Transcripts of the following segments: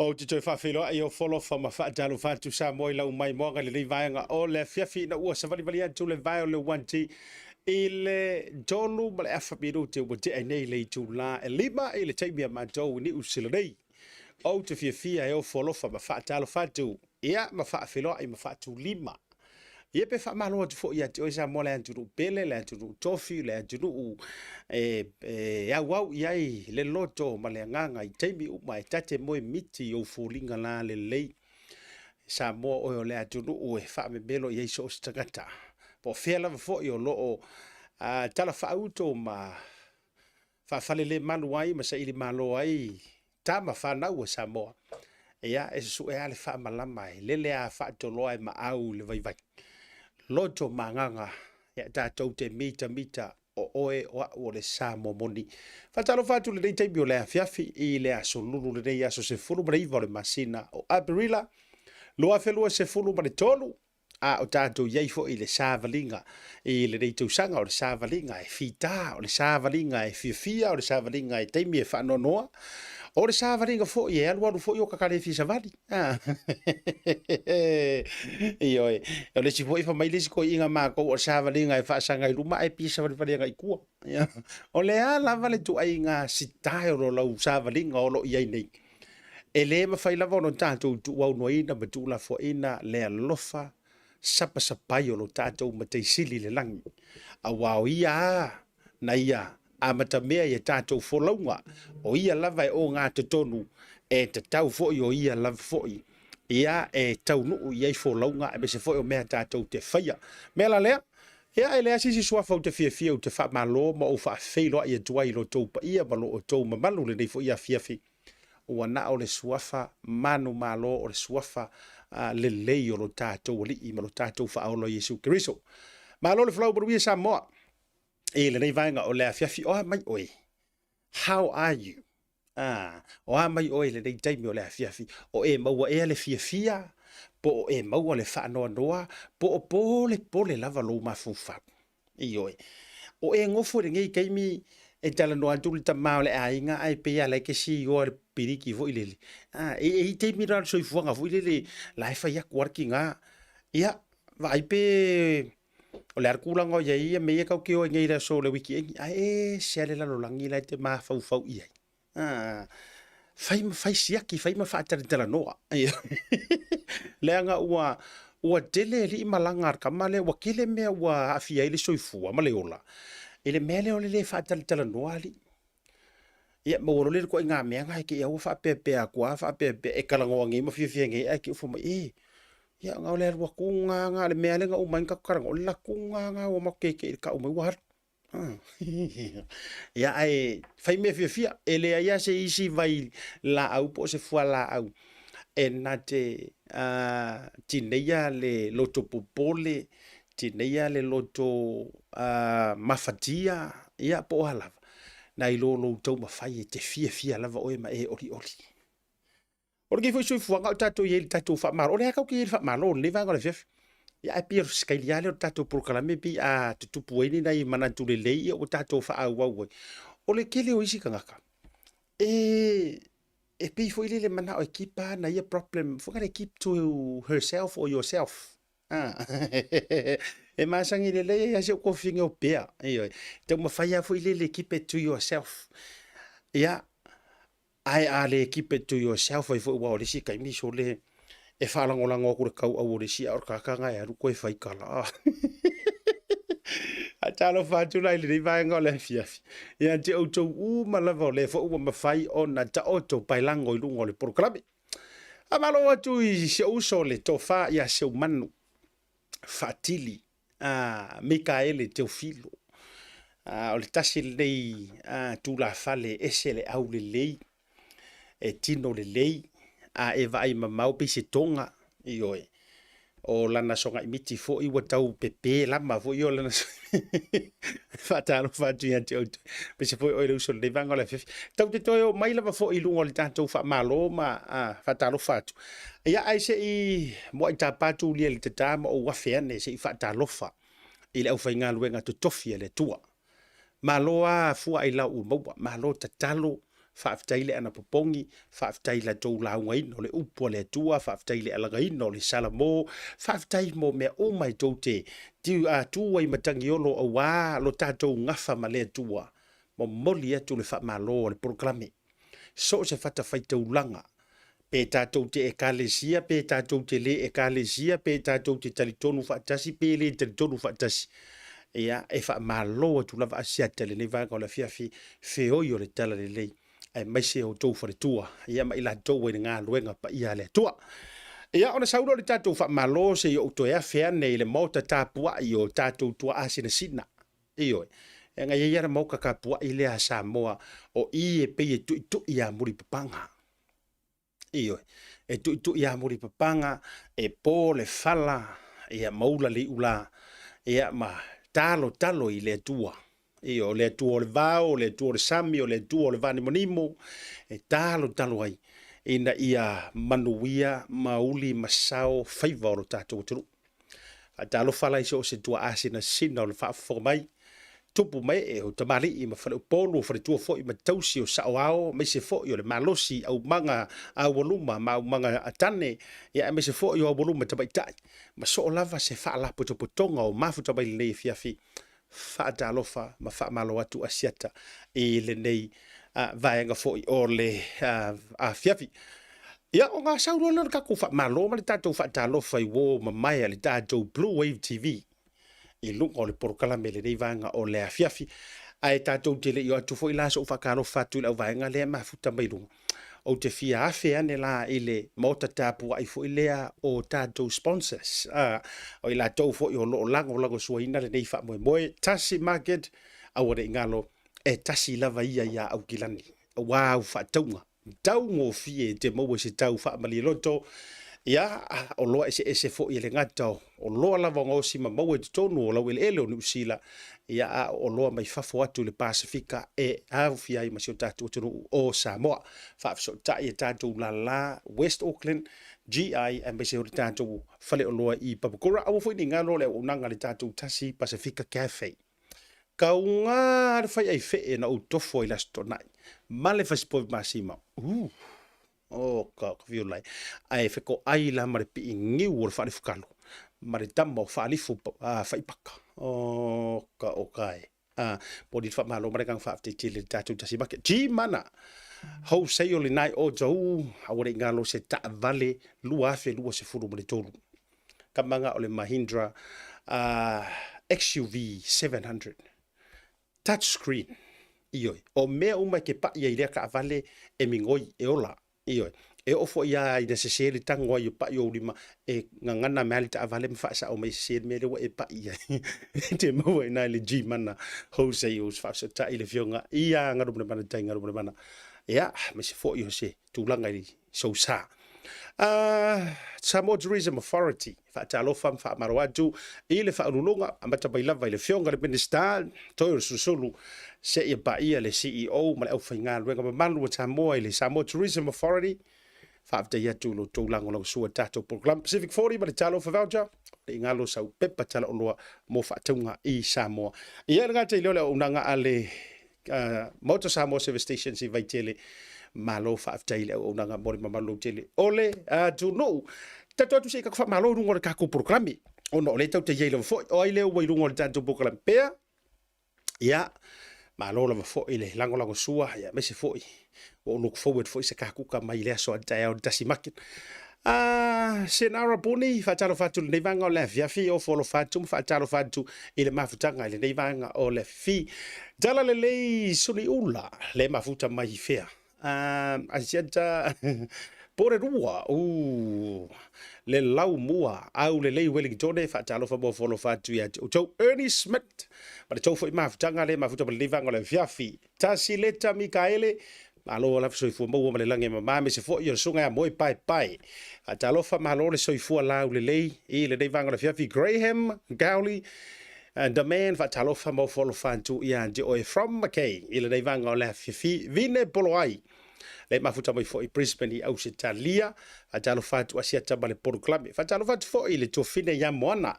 Ou te toe faafeiloai o folofa ma faatalofa atu Samoa i lau maimoaga i lenei vaega o le afiafi ina ua savalivali atu le vae o le 1 i le 3 ma le afa minute ua tea ai nei le itula e 5 i le taimi a matou i Niu Sila nei. Ou te fiafia e ofo alofa ma faatalofa atu, ia ma faafeiloai ma faatulima. Ia pe faamalo atu foi ia te oe Samoa le atunuu pele, le atunuu tofi, le atunuu e, e auau i ai le loto ma le agaga i taimi uma e ta te moe miti i ou foliga la lelei. Samoa oe o le atunuu e faamemelo i ai so o se tagata. Po o fea lava foi o lo o tala faauto ma faafalelemalu ai ma saili malo ai tama fanau a Samoa. Ia, e susue lava le faamalama e lele a faatoloa e maau i le vaivai. Loto ma agaga, ia tatou te mitamita o oe o au o le Samoa moni. Faatalofa atu i lenei taimi o le afiafi i le aso Lulu lenei aso 19 o le masina o Aperila 2023. A o tatou i ai foi i le savaliga i lenei tausaga, o le savaliga e fita, o le savaliga e fiafia, o le savaliga e taimi e faanoanoa, o le savaliga foi e alualu foi o kakale fia savali. Ioe, o le isi foi fai mai le isi toeaina matou o le savaliga e faasaga i luma ae pisa savalivali agai i tua. O le a lava le ituaiga sitae o lau savaliga o lo o i ai nei, E le mafai lava ona tatou tuuaunoaina ma tuulafoaiina le alofa sapasapai o lo tatou Matai Sili i le lagi, aua o Ia lava na Ia amatamea i a tatou folauga, o Ia lava e ogatotonu, e tatau foi o Ia lava foi ia e taunuu i ai folauga aemaise foi o mea tatou te faia. O le mea la lea, ia e leai se isi suafa ou te fiafia ou te faamalo ma ou faafeiloai atu ai i lo outou paia ma lo outou mamalu i lenei foi afiafi. Ua na o le suafa manumalo, o le suafa lelei o lo tatou Alii ma lo tatou Faaola Iesu Keriso. Malo le folau manuia Samoa i lenei vaega o le afiafi. O a mai oe? How are you? Ah, o a mai oe i lenei taimi o le afiafi? O e maua ea le fiafia? Po o e maua le faanoanoa? Po o polepole lava lou mafaufau? Ioe. O e nofo i lenei taimi e talanoa atu le tama o le aiga ae pei lava la e te siioa i le piliki foi lele. Ah, e i ai taimi la o le soifuaga foi lele la e fai atu lava le tina. Ia, vaai pe o le a le tulaga o i ai ia mea ia tatou te o ai nei i le aso o le weekend, ae ese lava le lalolagi la e te mafaufau i ai. Ah, fai ma fai siaki, fai ma faatalatalanoa. Leaga ua ua tele alii malaga a le tama lea, ua tele mea ua aafia ai le soifua ma le ola i le mea lea o le le faatalatalanoa alii. Ia maua loa le ituaiga mea na e te i a ua faapeapea atu lava faapeapea e talanoa nei ma fiafia nei ae te i ua fai mai, e ia na o le alu atu lena na o le mea lea na uma ai ona tatou talanoa, o le alu atu lena ua matou keke'i i le tau mai ua alu. Ia ae fai mea fiafia, e leai lava se isi vailaau po o se fualaau E na te tineia le loto popole, tineia le loto mafatia, ia po o a lava, nai lo lou taumafai e te fiafia lava oe ma e olioli. O lenei foi soifuaga o tatou i ai i le tatou faamalo, o lea tatou te i ai i le faamalo i lenei vaega o le afiafi. Ia ae pei o le sikaili lava lea o le tatou polokalame pei a tutupu ai ni nai manatu lelei ia ua tatou faaauau ai. O le tele o isi tagata, e pei foi lele manao e keep ana ia problem, foi lele keep to herself or yourself. E masani lelei ai lava si ou kofine o Pea. Ioe. Taumafai lava foi lele keep it to yourself. Ia, Ae a le keep it to yourself ai foi aua o le isi taimi sole e faalagolago atu i le tauau o le isi a o le tagata lena e alu toe fai tala. Ae talofa atu la i lenei vaega o le afiafi ia te outou uma lava o lea foi ua mafai ona taoto paelago i luga o le polokalame. Faamalo atu i si ou uso le tofa ia Seumanu Faatili a Mikaele Teofilo. O le tasi lenei tulafale e ese le aulelei, e tino lelei, a e vaai mamao pei se toga, ioe. O lana sogaimiti foi ua tau pepe lama foi o lana faatalofa atu ia te outou. Aemaise foi oe le uso i lenei vaega o le afiafi. Tatou te toe oo mai lava foi i luga o le tatou faamalo ma faatalofa atu. Ia, ae se i muai tapa Tulia i le tata ma ou afe ane se i faatalofa i le aufaigaluega totofi a le Atua. Malo a fua ailao ua maua, malo tatalo, faafetai le anapopogi, faafetai i la tou laugaina o le upu a le Atua, faafetai i le alagaina o le Salamo, faafetai mo mea uma e tou te tu ai matagiolo aua lo tatou gafa ma le Atua. Momoli atu le faamalo a le polokalame. So o se fatafaitaulaga, pe tatou te ekalesia, pe tatou te le ekalesia, pe tatou te talitonu faatasi, pe le talitonu faatasi, ia, e faamalo atu lava Asiata i lenei vaega o le afiafi, feoi o le Talalelei, aemaise o outou faletua, ia, ma i latou ai le galuega paia a le Atua. Ia, ona sau lea o le tatou faamalo se i ou toe afe ane i le maota tapuai o tatou tuaa sinasina. Ioe. E na i ai lava le maota tapuai lea a Samoa, o i e pei e tuitui ia mulipapaga. Ioe, e tuitui ia mulipapaga, e po le fala, ia maula le iulā, ia ma talotalo i le Atua. Ioe, o le Atua o le vao, o le Atua o le sami, o le Atua o le vanimonimo, e talotalo ai ina ia manuia, mauli ma sao faiva o lo tatou atunuu. Faatalofa la i so o se tuaa sinasina o le faafofoga mai, tupu ma ee o tamalii ma faleupolu o faletua foi ma tausi o saoao, aemaise foi o le malosi i aumaga aualuma ma aumaga tane, ia aemaise foi o aualuma tamaitai, ma soo lava se faalapotopotoga o mafuta mai lenei afiafi. Faatalofa ma faamalo atu Asiata i lenei vaega foi o le afiafi. Ia, ona sau loa lea o le tatou faamalo ma le tatou faatalofa i uo mamae a le tatou Blue Wave TV i luga o le polokalame i lenei vaega o le afiafi. Ae tatou te le i o atu foi la so'u faatalofa atu i le auvaega lea e mafuta mai luga, ou te fia afe ane la i le maota tapuai foi lea o tatou sponsors, o i latou foi o lo o lagolagosuaina lenei faamoemoe. Tasi Market, aua ne i galo, e tasi lava ia ia Aukilani, aua au faatauga taugofie e te maua i se tau faamalie loto. Ia, oloa eseese foi e le gata o oloa lava o gaosi ma maua i totonu o laueleele o Niu Sila, ia, a o oloa mai fafo atu i le Pasefika e aofia ai ma si o tatou atunuu o Samoa. Faafesootai e tatou lala West Auckland, GI, aemaise o le tatou faleoloa i Papakura. Aua foi ne i galo le auaunaga a le tatou Tasi Pasefika Cafe. Kauga le fai aifee na ou tofo ai le Aso Toonai ma le fasipovi masima. Oh, ka fiulai. Ae fekoai la ma le pii niu o le faalifukalo ma le tama o faalifu faipaka. Oh, ka o kae. Poli le faamalo ma le agaga faafetai tele i le tatou tasi make. G-Mana, wholesale i nai outou, aua ne i galo se taavale 2023. Kamaga o le Mahindra XUV 700 touch screen. Ioe, o mea uma e te pai ai i lea taavale e migoi, e ola. Ioe, e oo foi lava ina sese le tago ai o pai o ou lima, e gagana mai lava le taavale ma faasao mai e sese le mea lea ua e pai i ai. E te maua i ina i le G-Mana Wholesales. Faafesootai i le Afioga ia Galumalemana Tai Galumalemana. Ia, aemaise foi o se tulaga i sou sa. Samoa Tourism Authority, faatalofa ma faamalo atu i le faauluuluga, amata mai lava i le Afioga i le Minisita Toeolesulusulu seia paia le CEO ma le aufaigaluega mamalu a Samoa i le Samoa Tourism Authority. Faafetai atu i lo outou lagolagosua i le tatou Polokalame Pacific 40 ma le Talofa Voucher, ne i galo sau pepa talaoloa mo faatauga i Samoa. Ia, e le gata i lea o le auaunaga a le Maota Samoa Service Stations i Vaitele, malo faafetai i le auaunaga mo le mamalu lautele o le atunuu. Tatou atu se i tatou faamalo i luga o le tatou polokalame, ona o lea tatou te i ai lava foi. O ai lea ua i luga o le tatou polokalame pea? Ia, malo lava foi le lagolagosua, ia, aemaise foi ua ou look forward foi se kakuka mai le aso a taeao i le tasi make. Senara Puni, faatalofa atu i lenei vaega o le afiafi, ofo alofa atu ma faatalofa atu i le mafutaga i lenei vaega o le afifi. Tala lelei Suniula, le mafuta mai i fea? Asiata Porirua, le lau mua, au lelei Wellingtone, faatalofa ma ofo alofa atu ia te outou. Ernie Smith, ma le tou foi mafutaga le mafuta ma lenei vaega o le afiafi. Tasi Leta Mikaele, malo lava soifua maua ma le lagi e mama, aemaise foi o le susuga ia Moe Paepae. Faatalofa, malo le soifua laulelei i lenei vaega o le afiafi. Graham Gowley, And the man, faatalofa ma ofo alofa atu ia te oe from McKay i lenei vaega o le afiafi. Vine Poloai, le mafuta mai foi i Brisbane i Ausetalia. Faatalofa atu Asiata ma le polokalame. Faatalofa atu foi i le tuafine ia Moana.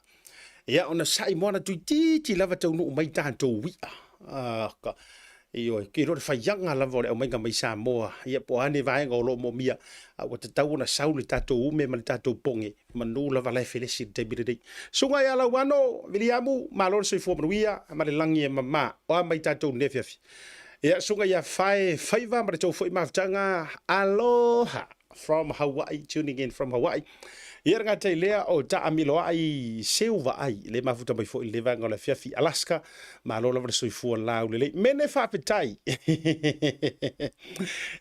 Ia, ona sa'i Moana tuititi lava taunuu mai tatou i'a. Ah, ka, Ioe, ke iloa le faiaga lava o le aumaiga mai Samoa, ia po o a ni vaega o lo o moomia, a ua tatau ona sau le tatou ume ma le tatou poge, manu lava la e felesi i le taimi lenei. Susuga ia Lauano, Viliamu, malo le soifua manuia ma le lagi e mama, o a mai tatou i lenei afiafi. Ia, susuga ia Fae Faiva ma le tou foi mafutaga, aloha! From Hawaii, tuning in from Hawaii. Ia le gata i lea o Taamiloai Seu Vaai, le mafuta mai foi i le vaega o le afiafi Alaska, malo lava le soifua laulelei. Mene faafetai.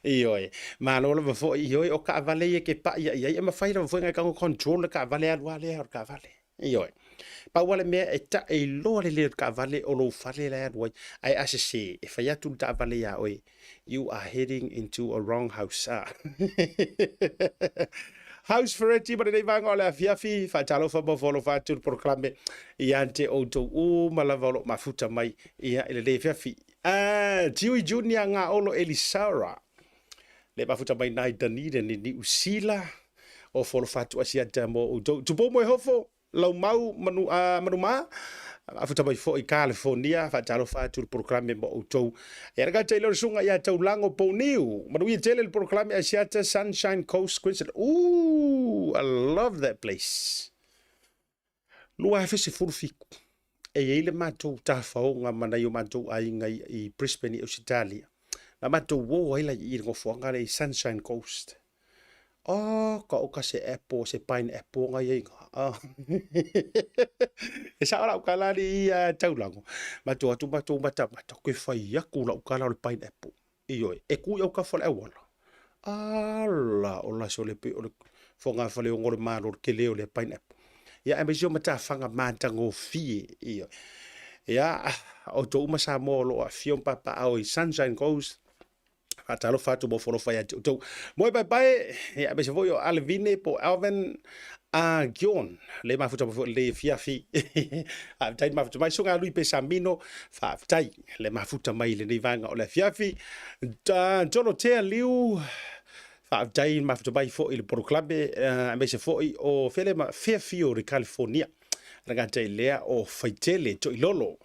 Ioe, malo lava foi, ioe, o taavale ia e te pai ai ai, e mafai lava foi ona e tago control le taavale alu lava lea o le taavale. Ioe. Pau lava le mea e tae loa le leo o le taavale o lou fale la e alu ai. Ae a sese, e fai atu le taavale iā oe, you are heading into a wrong house. Ah. House Ferretti ma lenei vaega o le afiafi, faatalofa ma ofo atu le polokalame ia te outou uma lava o lo o mafuta mai ia i lenei afiafi. Ah, Tiui Junior Gaolo Elisara, le mafuta mai nai Dunedin i Niu Sila, ofo alofa atu Asiata mo outou. Tupou Moehofo, Laumau manu, Manumā, mafuta mai foi i California, faatalofa atu le polokalame mo outou. Ia le gata i lea o le susuga ia Taulago Pouniu, manuia tele le polokalame Asiata Sunshine Coast Queensland. Ooh, I love that place. 2017, e i ai le matou tafaoga ma nai o matou aiga i Brisbane i Ausetalia. Na matou o ai la i le nofoaga lea i Sunshine Coast. Oh, ka oka se apple, se pineapple nga iai nga. Oh. E sao lau kala ali i taulago. Matou atu matou matamata, koe fai aku lau kala o le pineapple. Ioe, e ku i au kafa o le auala. Ala, o la se o le pe o le fogafale o le malo le kele o le pineapple. Ia, aemaise o matafaga matagofie. Ioe. Ia, o tou uma Samoa o lo o aafio ma papaaao i Sunshine Coast, Faatalofa atu ma ofo alofa ia te outou. Moe paepae, ia, aemaise foi o Alvine po o Alvin a Gion, le mafuta mai foi i lenei afiafi. Faafetai le mafuta mai. Susuga Lui Pesamino, faafetai le mafuta mai i lenei vaega o le afiafi. Dorotea Liu, faafetai le mafuta mai foi i le polokalame, aemaise foi o fea le Fairfield i California. Le gata i lea o Faitele Toilolo,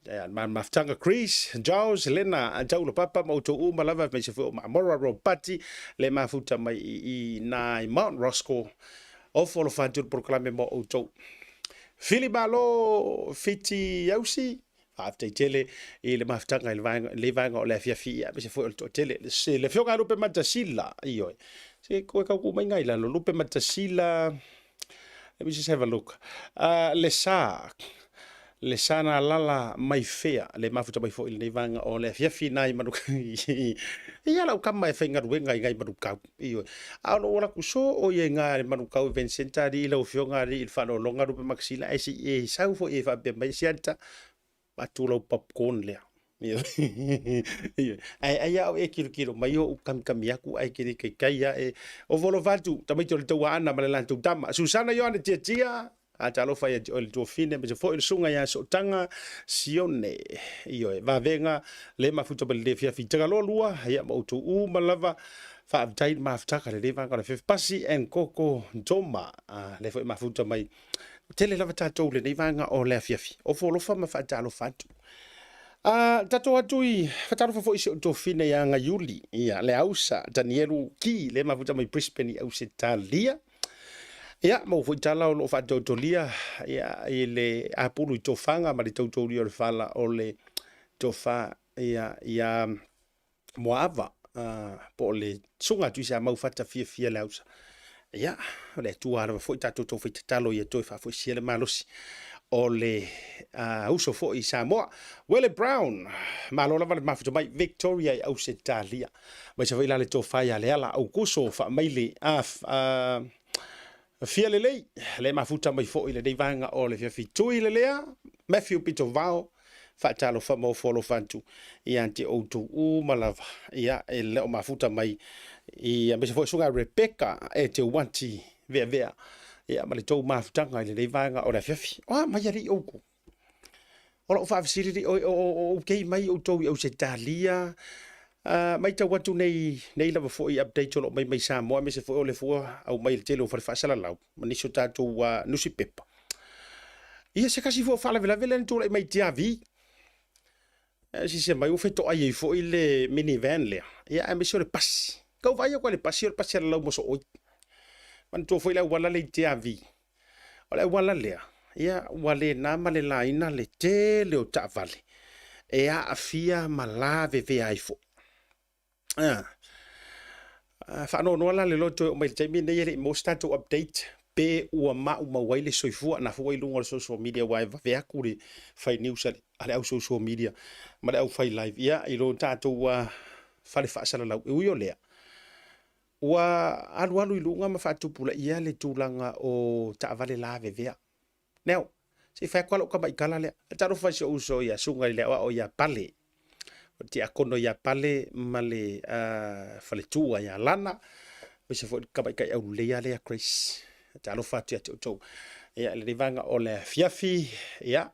Mafutaga Chris, Giles, Lena, Taula Papa ma outou uma lava, aemaise foi o Maamora Robati, le mafuta mai i nai Mount Roscoe. Ofo alofa atu le polokalame mo outou. Fili Malo Fiti Ausi, faafetai tele i le mafutaga i le vaega, le vaega o le afiafi, aemaise foi o le toatele. Se le afioga Lupe Matasila, ioe. Se koe kau ku mai ngai lalo, Lupe Matasila, Let me just have a look. Le sa, le sa nā lala mai fea, le mafuta mai foi i lenei vaega o le afiafi nai manu. Ia lau kama e faigaluega i ngai Manukau. Ioe. A o lou ola atu so o ia i ngā le Manukau Event Center ali i lau afioga ali i le faaaloaloga Lupe Makasila ae se i e sau foi e faapea mai Siata, atu lau popcorn lea. Ae ai a o e kilokilo mai o kamikami aku ae ke le kaikai a e o volo fatu tamaiti o le tauaana ma le latou tama. Susana Ioane Tiatia, a talofa ia te oe le tuafine ma se foi le susuga ia Sootaga Sione. Ioe, vavega le mafuta ma le le fiafi Tagaloa lua, ia ma outou uma lava. Faafetai le mafutaga le le vaega o le fiafi Pasi and Koko Toma. A, le foi mafuta mai. Tele lava tatou lenei vaega o le afiafi. Ofo alofa ma faatalofa atu. A, tatou atu i faatalofa foi i si ou tofine ia Gaiuli, ia le Ausa, Danielu Ki, le mafuta mai Brisbane i Ausetalia. Ia, maua foi tala o lo o faatautolia ia, i le apulu i tofaga ma le tautoulia o le fala o le tofa ia, ia Moaava, po o le susuga a Tuisamau Fata Fiafia le Ausa. Ia, o le Atua lava foi tatou taufai tatalo ia toe faafoisia le malosi o le uso foi i Samoa. Wele Brown, malo lava le mafuta mai Victoria i Ausetalia. Aemaise foi la le tofa ia Leala Aukuso Faamaile a Fia Lelei, le mafuta mai foi lenei vaega o le afiafi. Tui Lelea, Matthew Pitovao, faatalofa ma ofo alofa atu ia te outou uma lava, ia e le o mafuta mai i aemaise foi susuga Rebecca e te uati veavea ia ma le tou mafutaga i lenei vaega o le afiafi. O a mai alii outou? O lau faafesili lea, o ok mai outou i Ausetalia? Matau atu nei, nei lava foi update o lo o mai mai Samoa, aemaise foi o le fua aumai i le tele o fale faasalalau ma nisi o tatou nusipepa. Ia se kasi foi o faalavelave lea na tulai mai i Tiavi. Silasila mai ua fetoai ai foi le minivan lea, ia aemaise o le pasi. Tau vaai atu lava i le pasi, o le pasi a le Laumosooi. Manatua foi le auala lea i Tiavi, O le auala lea, ia, ua le na ma le laina le tele o taavale e aafia ma lavevea ai foi. Faanoanoa la le loto e oo mai i le taimi lenei e le i maua se tatou update pe ua maumau ai le soifua. Na fua i luga o le social media aua e vave atu le fai news a le au social media ma le au fai live ia i lo tatou fale faasalalau. E ui o lea, Ua alualu i luga ma faatupulaia le tulaga o taavale lavevea. Now, se i fai atu lava lau tamaitala lea. Talofa i si ou uso ia Suga i le aoao ia Pale. O le tiakono ia Pale ma le faletua ia Lana, aemaise foi le tamaitai aulelei lea ia Grace. Talofa atu ia te outou. Ia, lenei vaega o le afiafi, ia.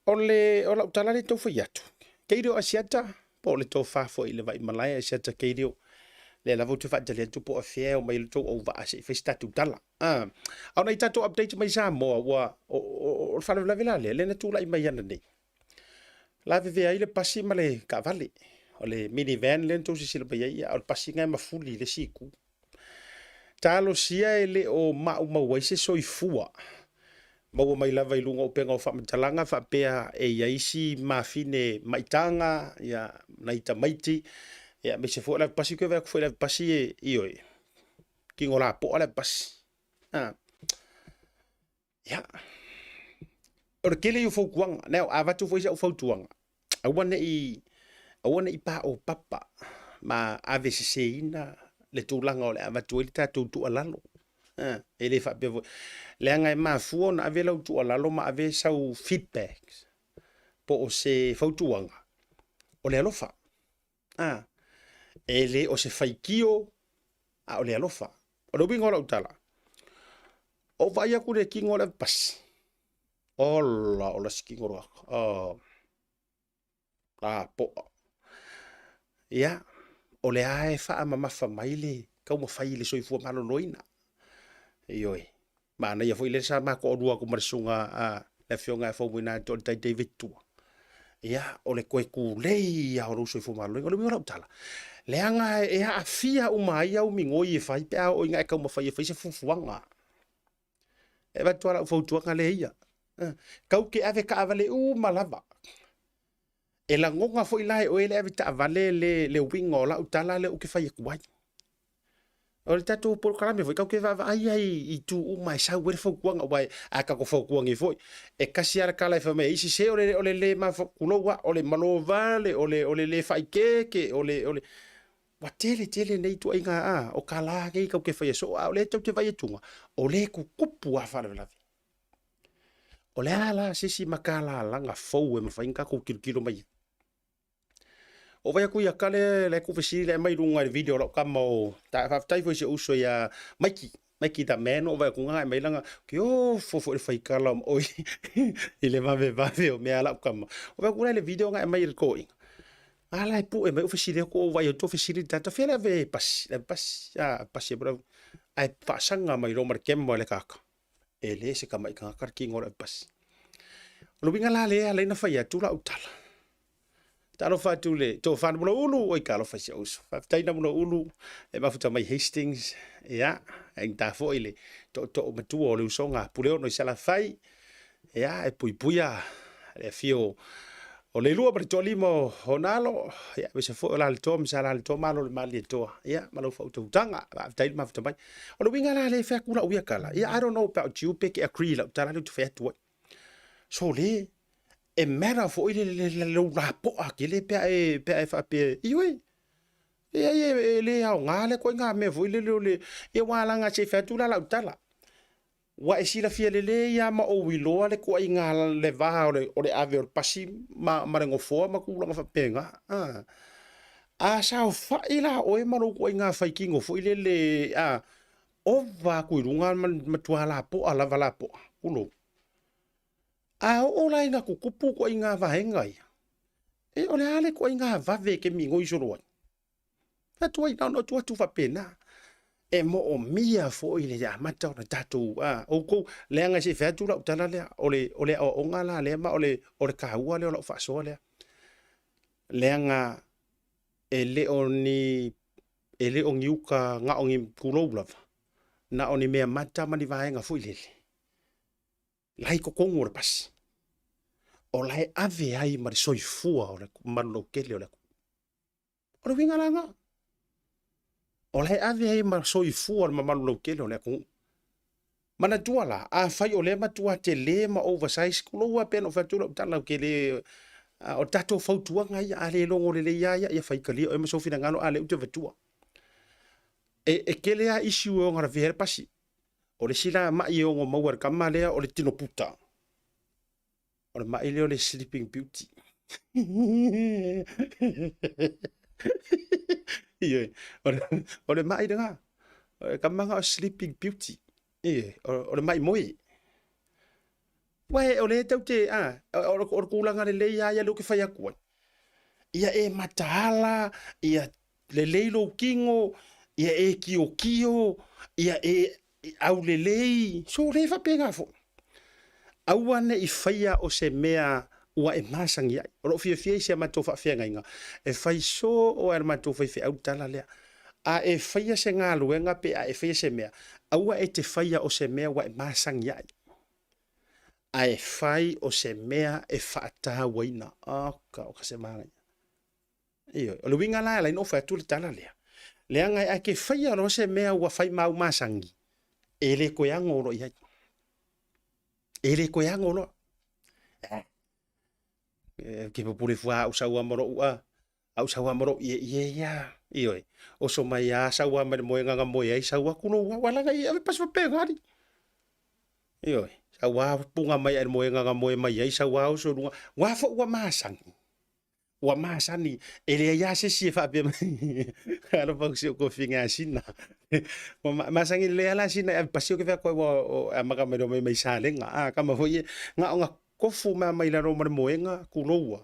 O le, o lau tala lea e tau fai atu, kei reo Asiata, po o le tofa foi i le Vaimalae ae Asiata Keirio, lea lava ou te faatali atu po o afea e omai ai lo outou auvaa se i fai se tatou tala. A o nai tatou update mai Samoa, ua, o, o, o le faalavelave la lea, lea na tulai mai ananei. Lavevea ai le pasi ma le taavale. O le minivan lea na tou silasila mai ai, a o le pasi na e mafuli i le isi itu. Talosia e le o maumau ai se soifua. Maua mai lava i luga o upega o faamatalaga faapea e i ai isi mafine maitaga, ia, nai tamaiti, ia, aemaise foi o le avepasi, ou te vaai atu foi i le avepasi e, ioe, tino lapoa le avepasi. Ah. Ia, o le tele ia o fautuaga. Now, a avatu foi sau fautuaga, aua ne i, aua ne i paopapa ma aveseseina le tulaga o le a avatu ai le tatou tuualalo. E le faapea foi, leaga e mafua ona ave lau tuualalo ma ave sau feedback po o se fautuaga, o le alofa. E le o se faitio, a o le alofa. O le uiga o lau tala, o vaai atu le tino o le avepasi, ola, o lasi tino loa, oh, lapoa. Ia, o lea e faamamafa mai le taumafai i le soifua maloloina. Ioe, manaia foi lea sa ma toalua atu ma le susuga a le afioga ia Faumuina atu o le Tai David Tua. Ia, o le toe tulei lava o lou soifua maloloina. O le uiga o lau tala, leaga e aafia uma ai au migoi e fai pe a oo ina e taumafai e fai se fuafuaga. E avatu lava lau fautuaga lea ia. Tau te ave taavale uma lava. E lagona foi la e oe le ave taavale le, le uiga o lau tala lea ou te fai atu ai. O le tatou polokalame foi, tatou te vaavaai ai i itu uma e sau ai le fautuaga, aua a tatou fautua nei foi, e tasi lava le tala e fai mai ai isi, se o le, o le le mafa, tulou lava, o le malo vale, o le, o le le faaikeeke, o le, o le, ua tele tele nei ituaiga a, o tala nei tatou te faia soo, a o lea tatou te vaai atuga, o lea e tutupu lava faalavelave. O le a la se isi matalalaga fou e mafai ona tatou tilotilo mai ai? O vai aku ia kale le ku fesili le mai lunga i le video lau kama o ta faafetai foi si ou uso ia Mikey. Mikey the man o vai aku nga mai langa ke o fofo le faikala o oi i le vave vave o mea lau kama. O vai aku le video nga mai le ko inga. Ala e pu e mai o fesili aku o vai o to fesili tata fele ave pasi, ave pasi, a pasi e bra. Ai faasanga mai lo mar kemmo le kaka. E le se kama i kanga kar kingo le pasi. O le uiga la lea e ala ai ona fai atu lau tala. Talofa atu le tofa Namulauulu, oi ka alofa i si ou uso. Faafetai Namulauulu e mafuta mai Hastings, ia, e gita foi le tootoo matua o le usoga a Puleono i Salafai, ia, e puipuia le afio o le lua ma le toalima o Nalo, ia, aemaise foi o Laletoa ma Sa Laletoa ma alo o le Malietoa, ia, ma lau faautautaga, faafetai le mafuta mai. O le uiga la lea e fai atu lau ia tala, ia, I don't know about you, pe ke agree i lau tala lea ou te fai atu ai. So le, e matter foi le, le, le, lou lapoa tele pe a e, pe a e faapea, ioe, leai e, e le aoga lea koe ngā mea foi lele o le, ia ua laga se i fai atu la lau tala. Ua e silafia lelei lava ma ou iloa le tuaiga le va o le, o le ave o le pasi ma, ma le nofoa ma tulaga faapena. A, a saofai la oe ma lou tuaiga faitino foi lele, a, ova atu i luga ma matua lapoa lava lapoa, tulou. A oo la ina tutupu ituaiga vaega ia, e o le a le ituaiga vave e te migoi solo ai? Fai atu ai, na ona tuu atu faapena. E moomia foi le amata ona tatou, a, outou, leaga se i fai atu lau tala lea, o le, o le aoaoga la lea ma o le, o le taua lea o lau faasoa lea. Leaga e le o ni, e le o ni uta na o ni tulou lava, na o ni mea mata ma ni vaega foi lele. La i totonu o le pasi, o la e ave ai ma le soifua o le mamalu lautele o le atunuu. O le uiga la lena. O la e ave ai ma soifua o le mamalu lautele o le atunuu. Manatua la, afai o lea matua tele ma oversize, tulou lava pei ona ou fai atu lau tala ou te le, o le tatou fautuaga ia, a le logo lelei lava ia, ia faitalia oe ma sou finagalo, a o lea ou te avatua. E, e tele lava issue e ono lavea ai le pasi. O le isi la ma'i e ono maua e le tama lea o le tino puta. O le ma'i lea o le sleeping beauty. Ioe, o le ma'i lena. O le tama lena o sleeping beauty. Ioe, o le ma'i moe. Uae o lea tou te, a, o le tulaga lelei lava ia lea ou te fai atu ai. Ia e mataala, ia lelei lou tino, ia e tiotio, ia e aulelei, so lea e faapena foi. Aua ne i faia o se mea ua e masani ai. O lou fiafia i si a matou faafeagaiga, e fai soo lava e le matou faifeau le tala lea. A e faia se galuega pe a e faia se mea, aua e te faia o se mea ua e masani ai, ae fai o se mea e faatauaina. Oka, oka se manaia. Ioe, o le uiga la e ala ai ona ou fai atu le tala lea, leaga a e te faia loa se mea ua fai ma au masani, e le toe ano loa i ai. E le toe ano loa. Eh, ke pupule fua au sau ama lou a, au sau ama lou ie ie ia. Ioe, oso mai a sau ama le moenga nga moe ai sau aku lou au alaga i ave pasi faapena ali. Ioe, sau a punga mai ai le moenga nga moe mai ai sau a oso i luga. Ua foi ua masani. Ua masani, e leai lava se isi e faapea mai, alofa atu si ou kofine a Sina. Ua masani lelei lava la Sina e ave pasi o ke fai atu ai ua amata mai loa mai mai Salega. A kama foi e, na ona kofu mai mai lalo ma le moega, tulou a.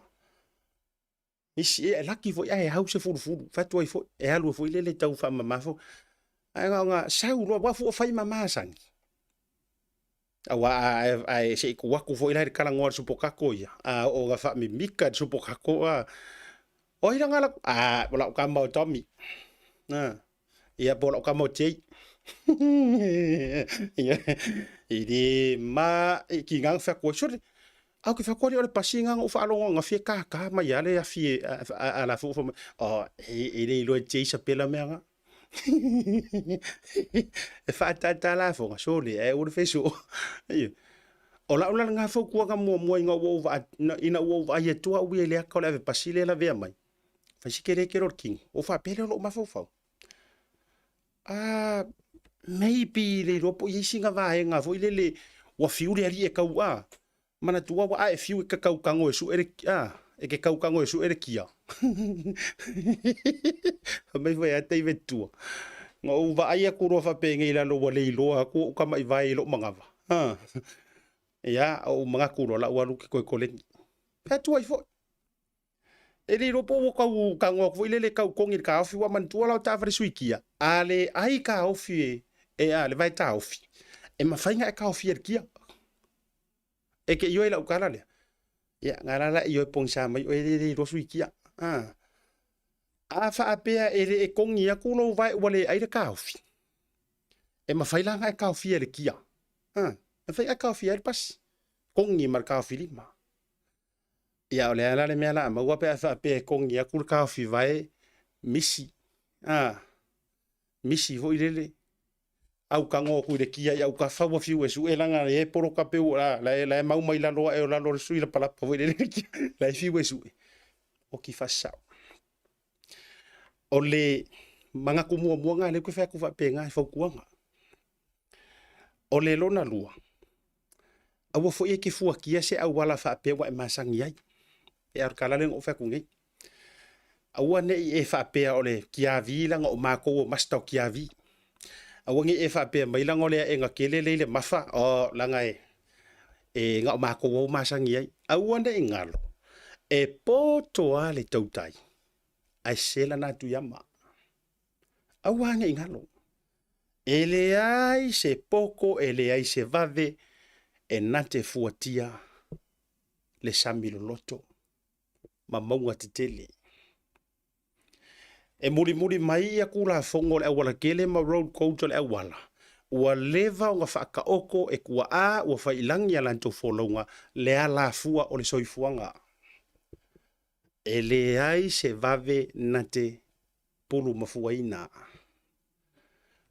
Isi e laki foi ae au se fulufulu, fai atu ai foi, e alu ai foi lele tau faamama foi. Ae na ona sau loa, ua fua fai ma masani. Aua a e se i tuu atu foi la i le talanoa a le supotako ia, a oo ina faamimika e le supotako, a, o ai lana latou? A, o lau tama o Tommy. A, ia po o lau tama o Jay. Ia, e le ma, e tiga ona fai atu ai, sole, a ou te fai atu alii o le pasi lena na ou faalogo ananafi e tata mai lava le afi e, a la foi ua fai mai, oh, e le iloa e Jay Sapela mea na. E faataata lafoga, sole, ae aua le fai soo. O lau la lena fautuaga muamua ina ua ou vaai, ina ua ou vaai atu au ia i le ata o le ave pasi lea e lavea mai, fai si tele tele o le tino. Ou faapea lea o lou mafaufau, ah, maybe le iloa po o i ai sina vaega foi lele ua fiu le alii e tau, ah, manatua ua ae fiu e tau tago e sue le, ah, E ke kaukago e suʻe le kia. Fai mai foi a David tua. Na ou vaai aku loa faapenei i lalo ua le iloa aku ou tama'i vae i lou manava. Ha. Ia, ou manatu loa la ua alu ke toe koleni. Fai atu ai foi. E le iloa po ua tau tago atu foi lele tau togi i le taofi ua manatua la o taavale suikia. A le ai taofi e, e a le vae taofi, e mafai ona e taofia i le kia. E ke ioe i lau tala lea. Ia, na la la ioe pogisa mai oe le le iloa suikia. A, a faapea e le e togi atu lou vae ua le ai le taofi, e mafai la ona e taofia i le kia. A, e mafai ona e taofia ai le pasi, togi ma le taofi lima. Ia, o le a la le mea la a maua pe a faapea e togi atu le taofi vae misi. A, misi foi lele, au tago atu i le kia i autafa ua fiu e sue lana e poloka peu la la e mau mai lalo ae o lalo o le sui lapalapa foi lele la e fiu e sue. Oki faasao. O le manatu muamua na lea ou te fai atu faapena e fautuaga. O le lona lua, aua foi e te fuatia se auala faapea ua e masani ai. E a o le tala lea na ou fai atu nei. Aua ne i e faapea o le kiavi leaga o matou o master o kiavi. Aua ne i e faapea mai leaga o le aega tele lea i le mafa, oh, leaga e, e na o matou au masani ai. Aua ne i galo, e poto lava le tautai, ae sese lana atu i ama. Aua ne i galo. E leai se poto, e leai se vave, e na te fuatia le sami loloto ma mauga tetele. E mulimuli mai ia Tulafono o le Aualatele ma Road Codes o le Auala, ua leva ona faataoto e tuaa ua fai i lagi a latou folauga le alafua o le soifuaga. E leai se vave na te pulumafuaina.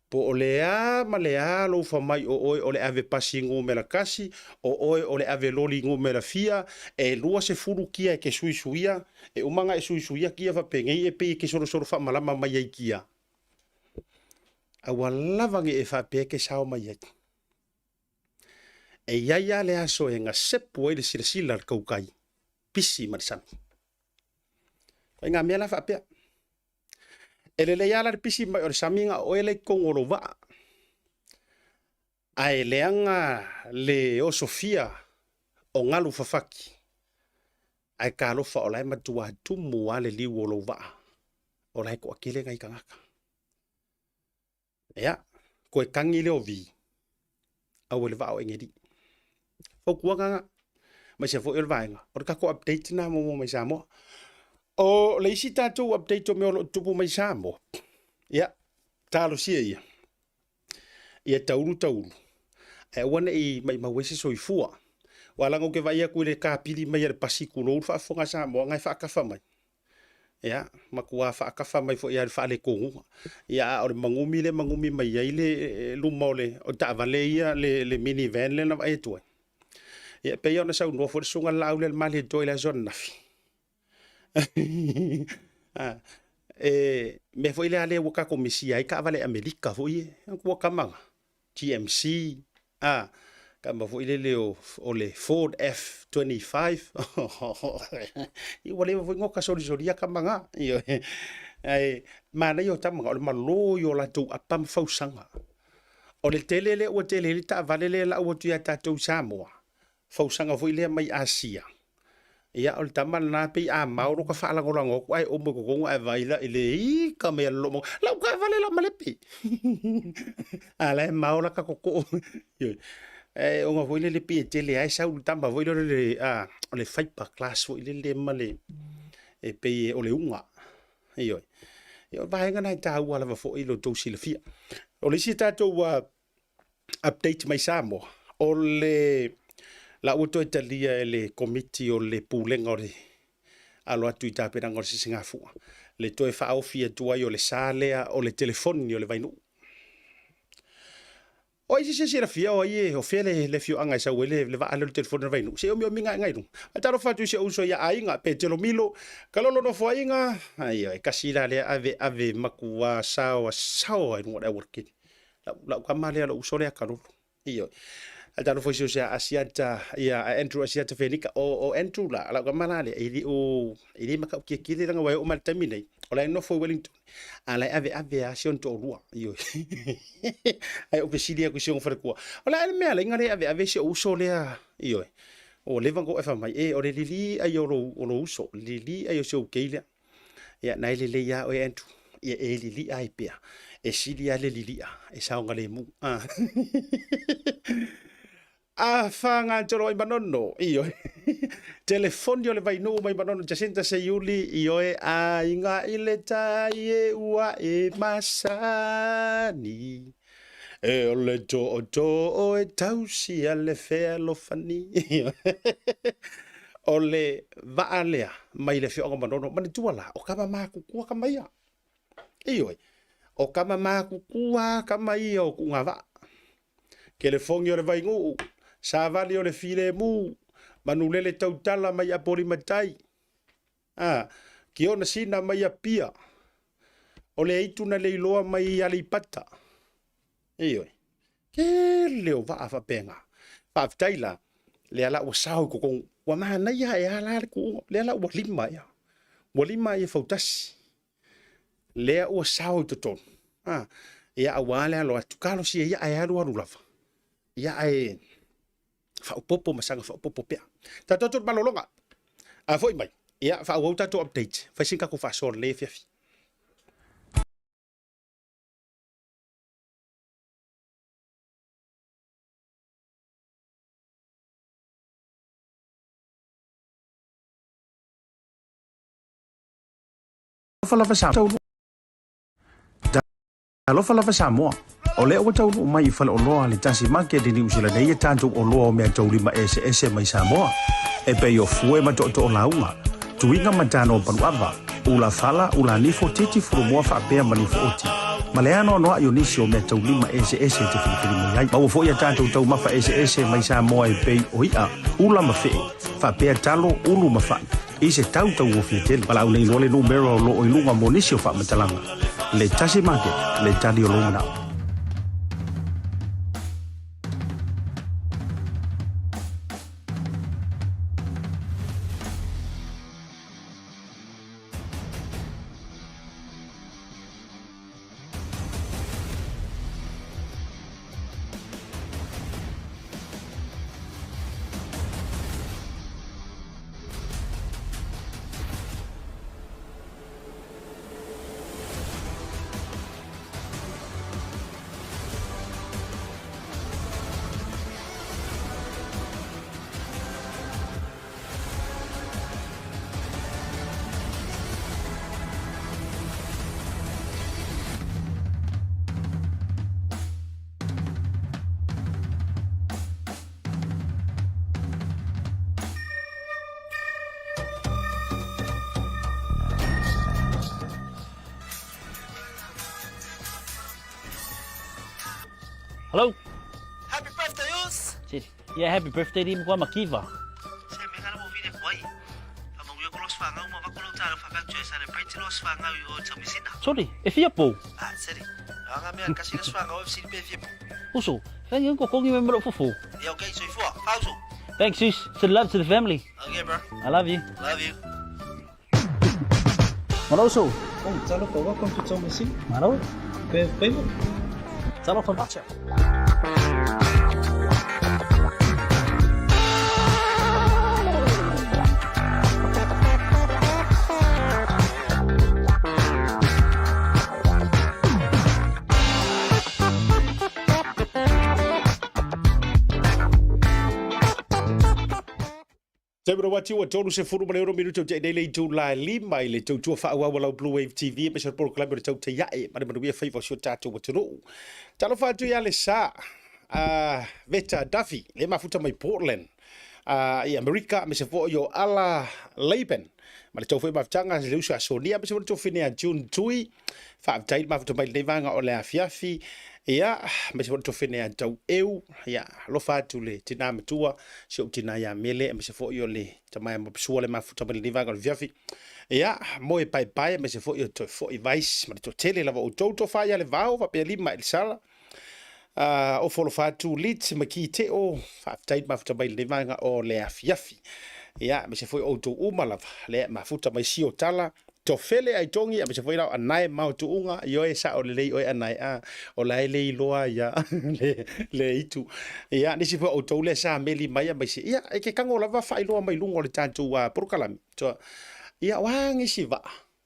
Po o le a ma le a lou famai o oe o le ave pasi numera kasi, o oe o le ave loli numera fia, e 20 kia e ke suisuia, e uma ona e suisuia kia faapenei e pei e ke solosolo faamalama mai ai kia. Aua lava ne i e faapea e ke sao mai ai. E i ai lava le aso e gasepu ai le silasila a le tautai pisi ma le sami. O ngā mea la faapea. E lelei lava la le pisi mai o le sami na o oe la i totonu o lou vaa. Ae leaga le osofia o galu fafati, ae talofa o la e matua tumu lava le liu o lou vaa, o la e toatele nai tagata. Ia, koe tagi lea o vi, aua le vaa o Engeli. Fautuaga na, aemaise foi o le vaega, o le tatou update na muamua mai Samoa. O le isi tatou update o mea o lo o tutupu mai Samoa, ia, talosia ia, ia taulu taulu, ae aua ne i maimau ai se soifua. Aua leaga ou te vaai atu i le kapili mai a le pasi tulou le faafofoga a Samoa, na e faatafa mai. Ia, matua faatafa mai foi lava i le faaletonuga. Ia, a o le magumi lea e magumi mai ai le luma o le taavale ia, le mini van lea na vaai atu ai. Ia, e pei ona saunoa foi le susuga i le Laauli a le Malietoa i le aso ananafi. E mea foi lea lea ua tatou misia ai taavale Amerika foi ia. Ua tama na. GMC, a, tama foi lele o, o le Ford F25. Ia ua leva foi ona ota solisolia tama na. Ioe. Ae manaia o tama na, o le malo ia o latou apa ma fausaga. O le tele lea ua tele ai le taavale lea e lau atu ia tatou i Samoa, fausaga foi lea mai Asia. Ia, o le tama lena pei a mao lota faalagolago atu ae omo i totonu ae vaai la i le ika mai a le loo lau taavale la malepe. A la e mao la ka koko. E ona foi lele pei e tele ai sau le tama foi lele le a o le fiber glass foi lele ma le e pei o le uga. Ioe. Ia o vaega na e taua lava foi lo tou silafia. O le isi tatou update mai Samoa, o le la ua toe talia e le Komiti o le Pulega o le alo atu i tapenaga o le Sisigafua, le toe faaofi atu ai o le sa lea o le telefoni o le Vainuu. O ai se silafia o ai e, o fea le, le afioaga e sau ai le, le vaa lea o le telefoni o le Vainuu? Se i omiomiga ae i luga. Faatalofa atu i si ou uso ia Aiga, Petelo Milo, Kalolo Nofoaiga, ai, e kasi la lea ave ave matua saoa saoa i luga o le aualatele. Lau, lau tama lea, lou uso lea Kalolo. Ioe. A talofa i si o se Asiata, ia, a Andrew Asiata Fenika, o, o Andrew la, lau kama la lea, e le o, e le matautia tele leaga ua e oo mai le taimi nei, o la e nofo i Wellington, a la e aveave lava si ona toalua, ioe. Ae ou fesili atu i si ona faletua, o le a le mea la ina le aveave si ou uso lea, ioe. Ua leva ona ou fai mai, e, o le lili ai o lou, o lou uso, lili ai o si ou kei lea. Ia, na e lelei lava oe Andrew, ia e lilia ai pea, e sili lava le lilia, e saogalemu. Ah. A faagatolo ai Manono, ioe. Telefoni o le Vainuu mai Manono Jacinta Seiuli, ioe, aiga i le tai e ua e masani. E o le tootoo e tausi a le fealofani. O le vaa lea mai le afioaga o Manono, manatua la, o tama matutua tama ia. Ioe, o tama matutua tama ia o Tuugavaa. Kelefogi o le Vainuu, Savali o le Filemu, Manulele Tautala mai Apolimatai, a, Kiona Sina mai Apia, o le Aitu na Leiloa mai Aleipata. Ioe, tele o vaa faapena. Faafetai la, lea la ua sao i totonu, ua manaia e a la le tuuga, lea la ua lima ea, ua lima ia fautasi. Lea ua sao i totonu. A, ia aua le alo atu, talosia ia ae alualu lava. Ia ae faaopoopo ma saga faaopoopo pea. Tatou atu i le malologa. A foi mai, ia faaauau tatou update, fai sina tatou faasoa lenei afiafi. Talofa lava Samoa, o lea ua taunuu mai i faleoloa le Tasi Market i Niu Sila nei e tatou oloa o meataulima eseese mai Samoa, e pei o fue ma tootoo lauga, tuiga ma tano paluava, ula fala, ula nifo, titi fulumoa faapea ma nifo oti, ma le anoanoai o nisi o meataulima eseese e te filifili mai ai. Maua foi a tatou taumafa eseese mai Samoa e pei o i'a, ula ma fe'e, faapea talo, ulu ma fa'i. I se tau tauofie tele. Valaau nei loa le numera o lo o i luga mo nisi o faamatalaga. Le Tasi Market, le tali o lou manao. Hello. Happy birthday, Us! Yeah, happy birthday di mkwa makiva. Se me kana mo vile kwai. Fa mangu ko los fangau ma ba ko lo talo fa ka celebrate los fangau i o tamisina. Sorry, e fia pou. Ah, seri. Anga mea kasi los fangau e fsiri pe fia pou. Uso, thank you ko kongi me mero fufu. Yeah, okay, so ifua. Fauso. Thanks, sis. Send love to the family. Okay, bro. I love you. Love you. Malo uso. Oh, talofa, welcome to Tomasina. Malo. Pe favour. Talofa macha. Taumana wati ua 36 minute o te nei le itula e lima i le tautua faaauau a lau Blue Wave TV aemaise o le polokalame o le tautai ae ma le manuia faiva o si o tatou atunuu. Talofa atu ia le sa Veta Duffy le mafuta mai Portland i Amerika aemaise foi o Ala Laban ma le tou foi mafutaga le uso a Sonia aemaise foi le tou fine a June Tui. Faafetai le mafuta mai lenei vaega o le afiafi. Ia, aemaise foi le tofene a Tau Eu. Ia, alofa atu le tinā matua, si ou tinā ia Mele, aemaise foi o le tamae a Mapusua le mafuta mai lenei vaega o le afiafi. Ia, moe paepae, aemaise foi o toe foi Vice, ma le toatele lava o outou tofa ia le vao, faapea lima i le sala. Ofo alofa atu Lit ma Ki Teo, faafetai le mafuta mai i lenei vaega o le afiafi. Ia, aemaise foi o outou uma lava, lea e mafuta mai sio tala, tofele aitogi, aemaise foi lau anae ma tuuga, ioe sao lelei oe anae a, o la e le iloa ia le itu. Ia, nisi foi o outou lea sa meli mai aemaise, ia, e ke tago lava faailoa mai luga o le tatou polokalame. Ia, o a nisi vaa,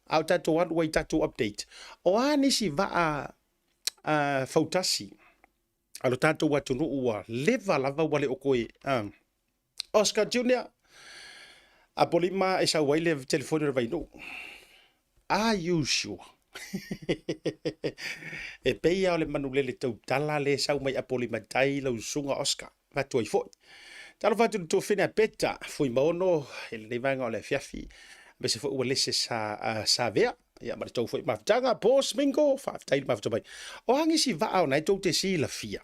a o tatou alu ai i tatou update, o a nisi vaa fautasi a lo tatou atunuu ua leva lava ua le o toe Oscar Junior Apolima e sau ai le telefoni o le Vainuu. Are you sure? E pei lava o le manulele tautala lea e sau mai Apolima Tai lau susuga Oscar. Avatu ai foi. Talofa atu i le tuafine a Peta Fuimaono i lenei vaega o le afiafi. Aemaise foi ua lese sa, Savea. Ia ma le tou foi mafutaga. Boss Mingo, faafetai le mafuta mai. O a nisi vaa ona e tou te silafia.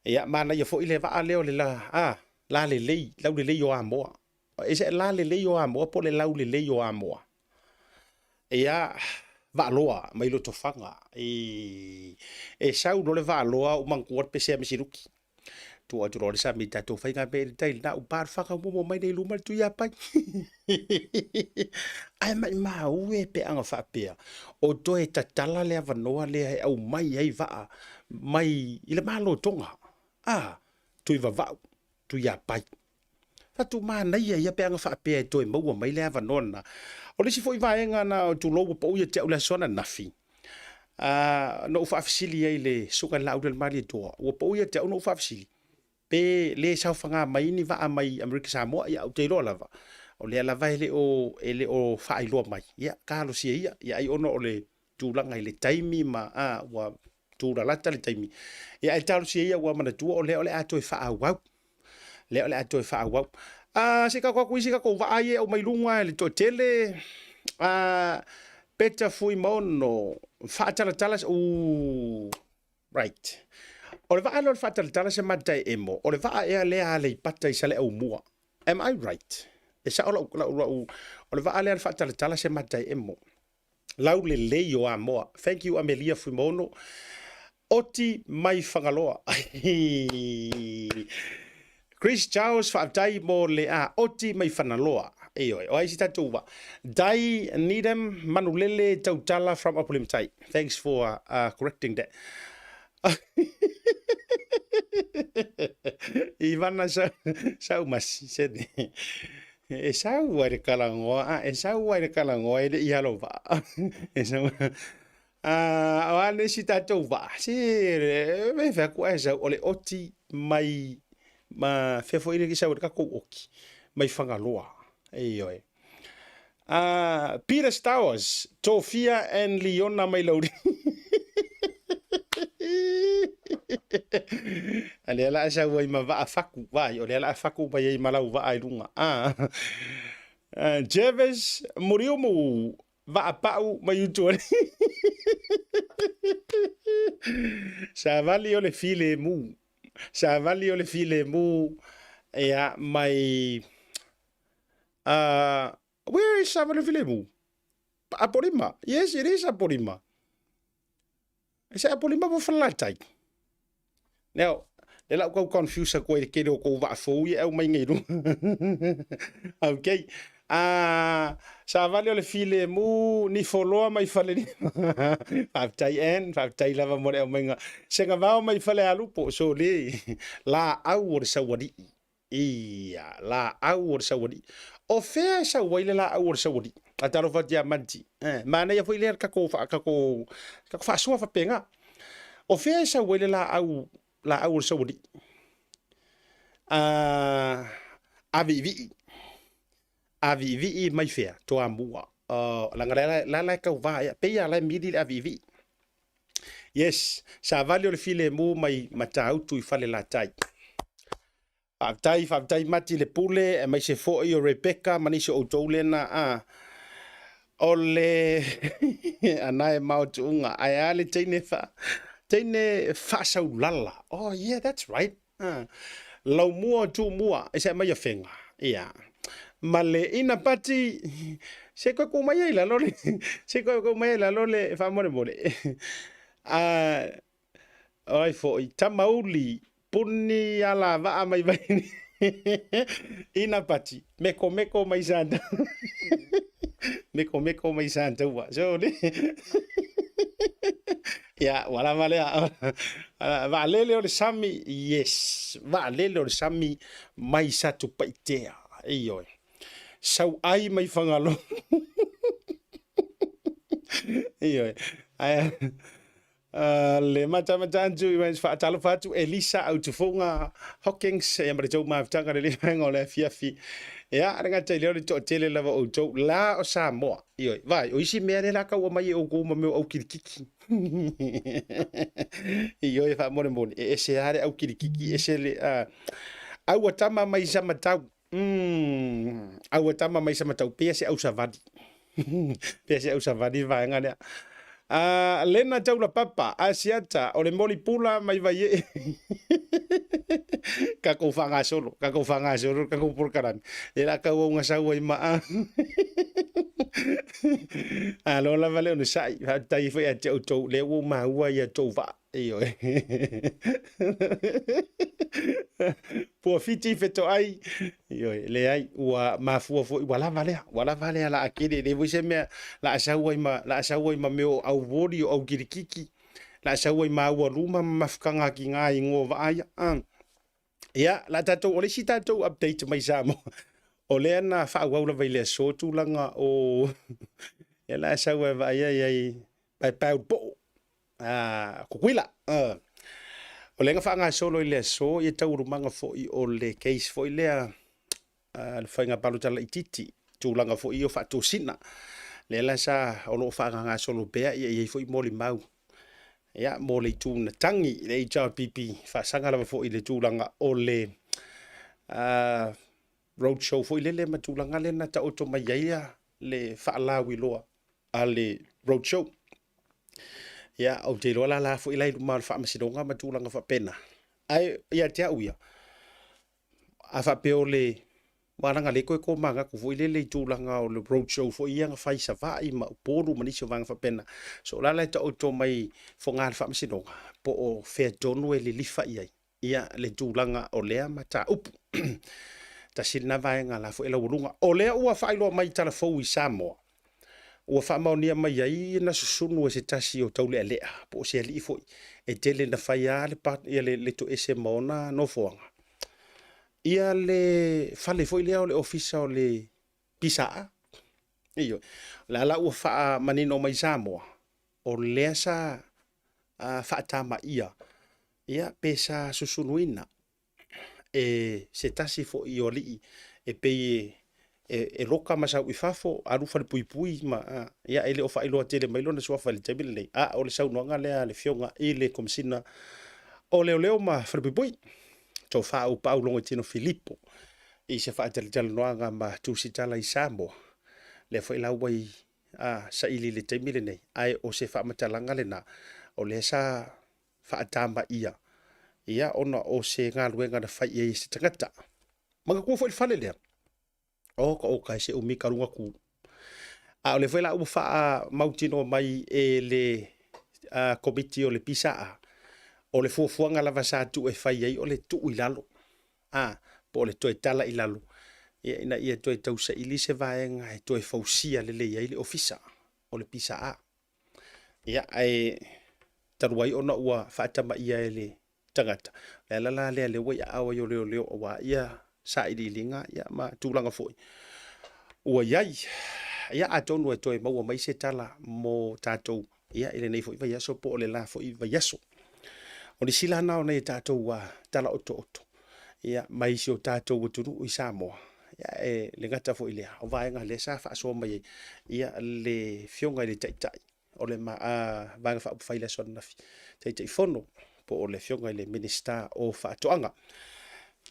Ia, manaia foi le vaa lea o le la, a, la lelei, lau lelei o Amoa. E se la lelei o Amoa po le lau lelei o Amoa. Ia, Vaaloa mai Lotofaga. E, e sau loa le Vaaloa ou manatua le pese a Misiluki. Tuu atu loa le sami i tatou faiga mea i le tai lena upa le faka momo mai nei luma le Tuiapai. Ae maimau e pe ana faapea o toe tatala le avanoa lea e aumai ai vaa mai i le Malo o Toga. A, Tuivavau, Tuiapai. Fatu manaia ia pe ana faapea e toe maua mai le avanoa lena. O le isi foi vaega na tulou ua pau ia te au i le aso ananafi, na ou faafesili ai i le Susuga i le Laaulialemalietoa, ua pau ia te au na ou faafesili, pe le saofaga mai ni vaa mai Amerika Samoa, ia ou te iloa lava, o lea lava e le o, e le o faailoa mai, ia talosia ia, ia ai ona o le tulaga i le taimi ma a, ua tulalata le taimi, ia ae talosia ia ua manatua o lea o le a toe faaauau. Lea o le a toe faaauau. Se i tatou atu isi tatou vaa ia e aumai luga e le toatele. Peta Fuimaono, faatalatala, right. O le vaa lea o le faatalatala se mata e emo, o le vaa ea lea a Aleipata i Saleaaumua. Am I right? E sao lau, lau, lau, o le vaa lea o le faatalatala se mata e emo. Laulelei o Amoa. Thank you Amelia Fuimaono. Oti mai Fagaloa. Chris Charles, faafetai mo le a oti mai Fanaloa. Ioe, o ai si tatou wa. Dai Needham Manulele Tautala from Apolimatai. Thanks for correcting that. Ivana Saumasi, sene. E sau ai le kalagoa, a e sau ai le kalagoa e le i alo vaa. E sau, a, o a le isi tatou vaa, se, e fai atu ae sau, o le oti mai, ma fea foi le sau ai le tatou oti, mai Fagaloa. Ioe. Peter Stowers, Tofia and Leona mai Lauli. A lea la a sau ai ma vaa faku, vai, o lea la a faku mai ai ma lau vaa i luga. Ah. Jervis Muriumu, vaa pau mai Utuali. Savali o le filemu. Savali o le filemu, ia, mai Where is Savali Filemu? Apolima. Yes, it is Apolima. Is it Apolima po Falalatai? Now, le lau kau confuse aku ai le kele o kou vaa fou ia au mai nei runga. Okay. Savali o le filemu, ni foloa mai fale ni. Faafetai Ann, faafetai lava mo le aumaiga. Sega vao mai fale alupo, so le, la au o le saualii. Ia, laau o le saualii. O fea e sau ai le laau o le saualii? A talofa atu ia Manti. Eh, manaia foi lea le tatou, tatou, tatou faasoa faapena. O fea e sau ai le laau, laau o le saualii? Aviivii. Aviivii mai fea? Toamua. Leaga la, la, la e tauva ea. Pei lava la e mili le aviivii. Yes, savali o le filemu mai Matautu i Falelatai. Faafetai, faafetai Mati le Pule, aemaise foi o Rebecca ma nisi o outou lena a o le ana e mao tuuga ae a le teine fa teine faasaulala. Oh yeah, that's right. Laumua o Tumua, e se mai afega. Ia. Ma le ina pati, se koe ku mai ai lalo le, se koe ku mai ai lalo le faamolemole. Oi foi, Tamauli, puni alavaa mai Vaini ina pati, mekomeko mai Santa. Mekomeko mai Santaua. So, le. Ia, ua lava lea. Vaalele o le sami, yes. Vaalele o le sami mai Satupaitea. Ioe. Sauai mai Fagaloa. Ioe. Ae, le matamata atu i wens faatalofa atu Elisa Autufoga Hawkins ia ma le tou mafutaga le vaega o le afiafi. Ia, le gata i lea o le toatele lava o outou la o Samoa. Ioe, vai, o isi mea lea la kaua mai e outou ma mea o aukilikiki. Ioe, faamolemole, e ese lava le aukilikiki, ese le, aua tama mai Samatau. Aua tama mai Samatau, pea se ausavali. Pea se ausavali le vaega lea. Lena Taula Papa, Asiata, o le moli pula mai Vaiee. Kakou faagasolo, kakou faagasolo, kakou polokalame. Lea la kau au gasau ai ma a. Alo lava le onosai, faafetai foi ia te outou, lea ua ou maua ia tou vaa. Ioe. Puafiti fetoai. Ioe, leai, ua mafua foi, ua lava lea, ua lava lea la a kele, le foi se mea, la a sau ai ma, la a sau ai ma mea o au voli, o au kilikiki, la a sau ai ma aua luma ma mafutaga ki ngā ingoa vaa ia. Ia, la tatou, o le isi tatou update mai Samoa, o lea na faaauau lava i le aso tulaga o, ia la a sau ai vaai ai ai, paepae o le poo, Tutuila. O lea na faagasolo i le aso ia taualumaga foi o le case foi lea le faiga palota laitiiti, tulaga foi ia o faatosina. Lea la sa o lo o faagagasolo pea ia e i ai foi molimau ia mo le itu na tagi i le HRPP, faasaga lava foi i le tulaga o le road show foi lele ma tulaga lea na taoto mai ai le faalauiloa a le road show. Ia, ou te iloa la la foi la i luma o le faamasinoga ma tulaga faapena. Ae ia te au ia, a faapea o le aua leaga lea toe tomanatu foi lele i tulaga o le road show foi ia na fai i Savaii ma Upolu ma nisi o vaega faapena. So o la la e taoto mai foga le faamasinoga po o fea tonu e lilifa i ai ia le tulaga o lea mataupu. Tasi lena vaega la foi e laualuga. O lea ua faailoa mai i tala fou i Samoa, ua faamaonia mai ai na susunu e se tasi o taulealea po o se alii foi e tele na fai lava le, ia le, le toese ma ona nofoaga. Ia le fale foi lea o le ofisa o le PSA. Ioe. O le a la ua faamanino mai Samoa, o lea sa faatamaia ia pe sa susunuina e se tasi foi o alii e pei e loka ma sau i fafo, alu falepuipui ma, ia e le o faailoa tele mai lona suafa i le taimi lenei, a o le saunoaga lea a le Afioga i le Komesina o Leoleo ma Falepuipui, Tofa Aupaau Logoitino Filipo, i se faatalatalanoaga ma tusitala i Samoa, lea foi la ua i saili i le taimi lenei, ae o se faamatalaga lena o lea sa faatamaia ia ona o se galuega na fai i ai e se tagata. Manatua foi le fale lea, oka oka e se umi ka luga ku. A o lea foi la ua faamautinoa mai e le komiti o le PSA, o le fuafuaga lava sa tuu e fai ai o le tuu i lalo, a, po o le toe tala i lalo, ia, ina ia toe tausaili se vaega e toe fausia lelei ai le ofisa o le PSA. Ia, ae talu ai ona ua faatamaia e le tagata, o le ala la lea lea ua i aao ai o leoleo aua ia sailiiliga ia ma tulaga foi ua i ai. Ia, atonu e toe maua mai se tala mo tatou ia i lenei foi vaiaso po o le la foi vaiaso. O nisi la na o nai a tatou tala otooto ia mai si o tatou atunuu i Samoa. Ia, e le gata foi i lea, o vaega lea sa faasoa mai ai ia le Afioga i le Taitai o le Vaega Faaupufai i le aso ananafi, Taitaifono po o le Afioga i le Minisita o Faatoaga.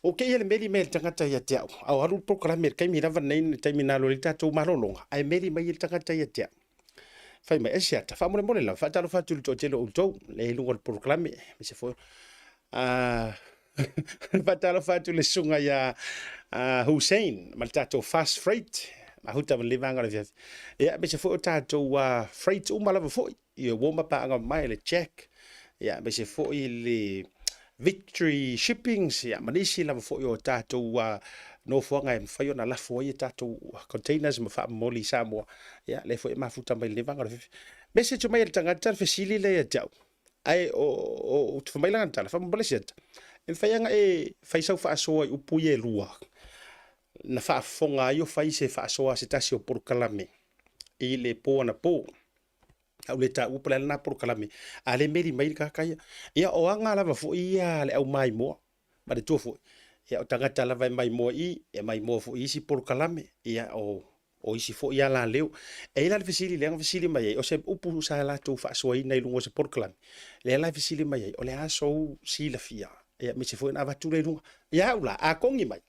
Ua kei le meli mai le tagata ia te au, a o alu le polokalame i le taimi lava lenei, le taimi na alu ai le tatou malologa, ae meli mai le tagata ia te au. Fai mai, e Siata, faamolemole lava, faatalofa atu i le toatele o outou, le i luga o le polokalame, aemaise foi faatalofa atu i le susuga ia Hussein ma le tatou fast freight, mahuta ma le vaega o le afiafi. Ia, aemaise foi o tatou freight uma lava foi, ia uo ma paaga mamae le Jack, Ia, aemaise foi le Victory Shippings, ia, ma nisi lava foi o tatou nofoaga e mafai ona lafo ai tatou containers ma faamomoli i Samoa. Ia, lea foi e mafuta mai lenei vaega o le afiafi. Message mai e le tagata le fesili lea ia te au. Ae o te fai mai lana tala, faamolemole siata, e mafai lava ona e fai sau faasoa i upu ia e lua, na faafofoga ai o fai se faasoa a se tasi o polokalame i le po anapo. A ua le taua po o le a lena polokalame, a lea e meli mai le tagata ia. Ia o aga lava foi ia a le au maimoa. Manatua foi, ia o tagata lava e maimoa i i, e maimoa foi i isi polokalame, ia o, o isi foi alaleo. E i ai la le fesili lea na fesili mai ai, o se upu sa latou faasoaina i luga o se polokalame, lea la e fesili mai ai, o le a sou silafia, ia aemaise foi ona avatu lea i luga. Ia au la, a kogi mai,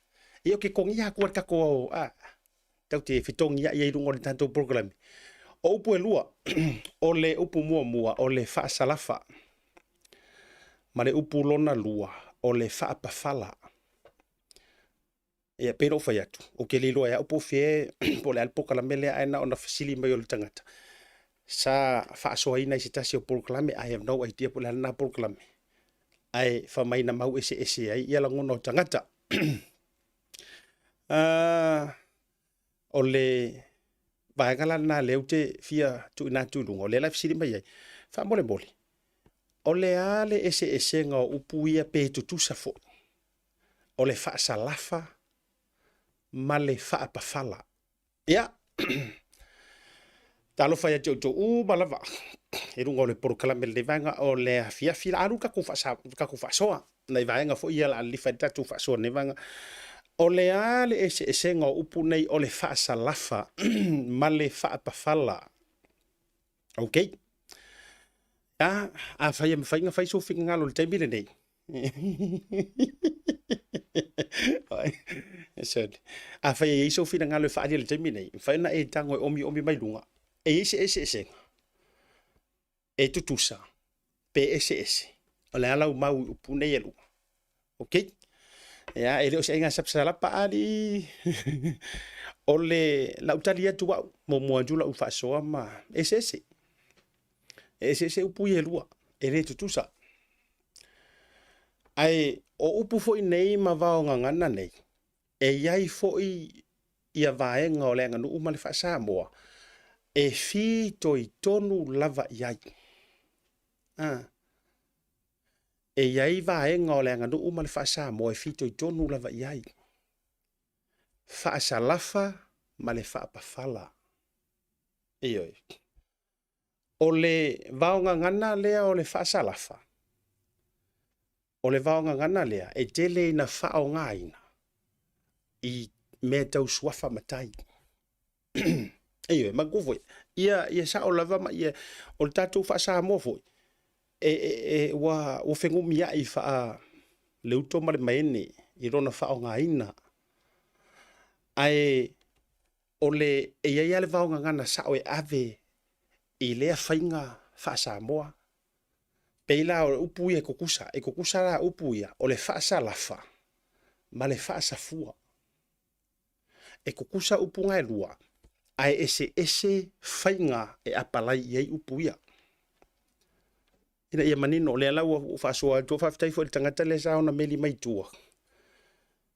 ia ou te kogia atu ai le tatou, a, tatou te fetogiai ai i luga o le tatou polokalame. O upu e lua, o le upu muamua, o le faasalafa, ma le upu lona lua, o le faapafala. Ia, pei ona ou fai atu, ou te le iloa e au po o fea po o le a le polokalame lea, ae na ona fesili mai o le tagata sa faasoaina i se tasi o polokalame, I have no idea po o le a lena polokalame, ae fai mai na mau eseese ai ia lagona o tagata. O le vaega la lena lea ou te fia tuuina atu i luga, o lea la e fesili mai ai, faamolemole, o le a le eseesega o upu ia pe tutusa foi, o le faasalafa ma le faapafala? Ia, talofa ia te outou uma lava i luga o le polokalame lenei vaega o le afiafi. La alu tatou tatou faasoa nai vaega foi ia la lilifa i le tatou faasoa lenei vaega. O le a le eseesega o upu nei o le faasalafa ma le faapafala? Ok. A, afai e mafai ona fai sou finagalo i le taimi lenei. Afai e i ai sou finagalo e faaali i le taimi lenei, e mafai ona e tago e omiomi mai luga. E i ai se eseesega e tutusa pe eseese. O le a lau mau i upu nei e lua. Ok. Ia, e le o se aiga sapsalapa alii. O le lau tali atu au, muamua atu lau faasoa ma eseese. E eseese upu ia e lua, e le tutusa. Ae o upu foi nei ma vaogagana nei, e i ai foi ia vaega o le aganuu ma le faa-Samoa e fitoitonu lava i ai. Ah. E i ai vaega o le aganuu ma le faa-Samoa e fitoitonu lava i ai. Faasalafa ma le faapafala. Ioe. O le vaogagana lea o le faasalafa, o le vaogagana lea e tele ina faaaogaina i mea tau suafa matai. Ioe, manatua foi, ia, ia sao lava ma ia, o le tatou faa-Samoa foi, e, e, e, ua, ua fenumiai faa le uto ma le maene i lona faaaogaina. Ae o le, e i ai lava le vaogagana sao e ave i lea faiga faa-Samoa. Pei la o upu ia e tutusa, e tutusa la upu ia, o le faasalafa ma le faasafua. E tutusa upu na e lua, ae eseese faiga e apalai i ai upu ia. Ina ia manino, o lea la ua ou faasoa atu, faafetai foi i le tagata lea sa ona meli mai tua.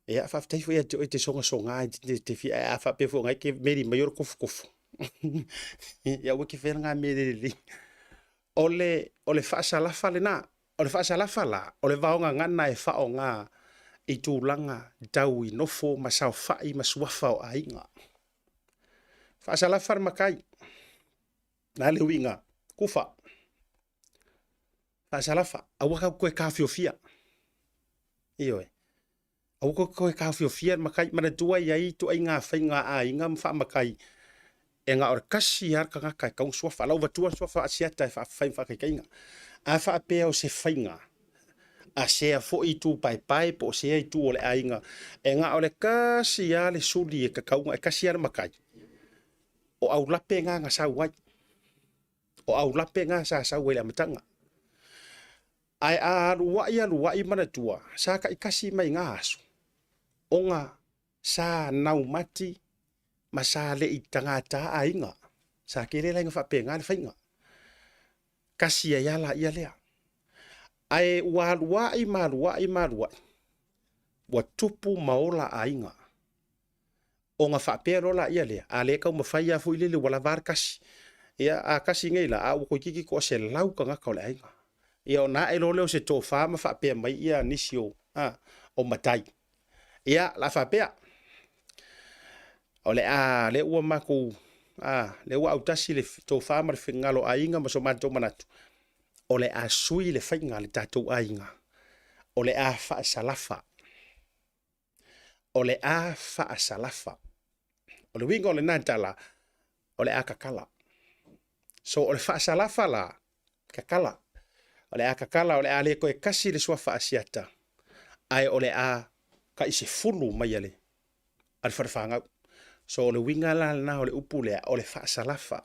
Ia, faafetai foi ia te oe e te sogasoga e te, te fia, a faapea foi o e te meli mai o le tofutofu. Ia aua e te faia lena mea le lelei. O le, o le faasalafa lena. O le faasalafa la, o le vaogagana e faaaoga i tulaga tau i nofo ma saofai ma suafa o aiga. Faasalafa le matai, na le uiga, kufa. Faasalafa, aua tatou toe taofiofia. Ioe. Aua tatou te toe taofiofia le matai. Manatua e i ai ituaiga faiga aiga ma faamatai e na o le tasi lava le tagata e tatau ona suafa. Lau avatua le suafa Asiata e fai ma faataitaiga. A faapea o se faiga a sea foi itu paepae po o sea itu o le aiga, e na o le tasi lava le suli e tatau ona, e tasi lava le matai, o aulape na na sau ai. O aulape na sa sau ai i le amataga. Ae a aluai aluai manatua, sa taitasi mai na aso, ona sa naumati ma sa le i tagata aiga. Sa tele la ina faapena le faiga. Kasi ai lava laia lea. Ae ua aluai ma aluai ma aluai, ua tupu ma ola aiga. Ona faapea loa laia lea, a le taumafai lava foi lele ua lava a le kasi. Ia, a kasi nei la, a ua toeitiiti toa-100 tagata o le aiga. Ia ona ae loa lea o se tofa ma faapea mai ia nisi o, a, o matai. Ia, o le a faapea, o le a, lea ua matou, a, lea ua autasi le tofa ma le finagalo o aiga ma so matou manatu, o le a sui le faiga a le tatou aiga, o le a faasalafa. O le a faasalafa. O le uiga o lena tala, o le a tatala. So o le faasalafa la, tatala. O le a tatala, o le a le toe kasi le suafa Asiata, ae o le a tai 10 mai a le a le falefanau. So o le uiga la lena o le upu lea, o le faasalafa.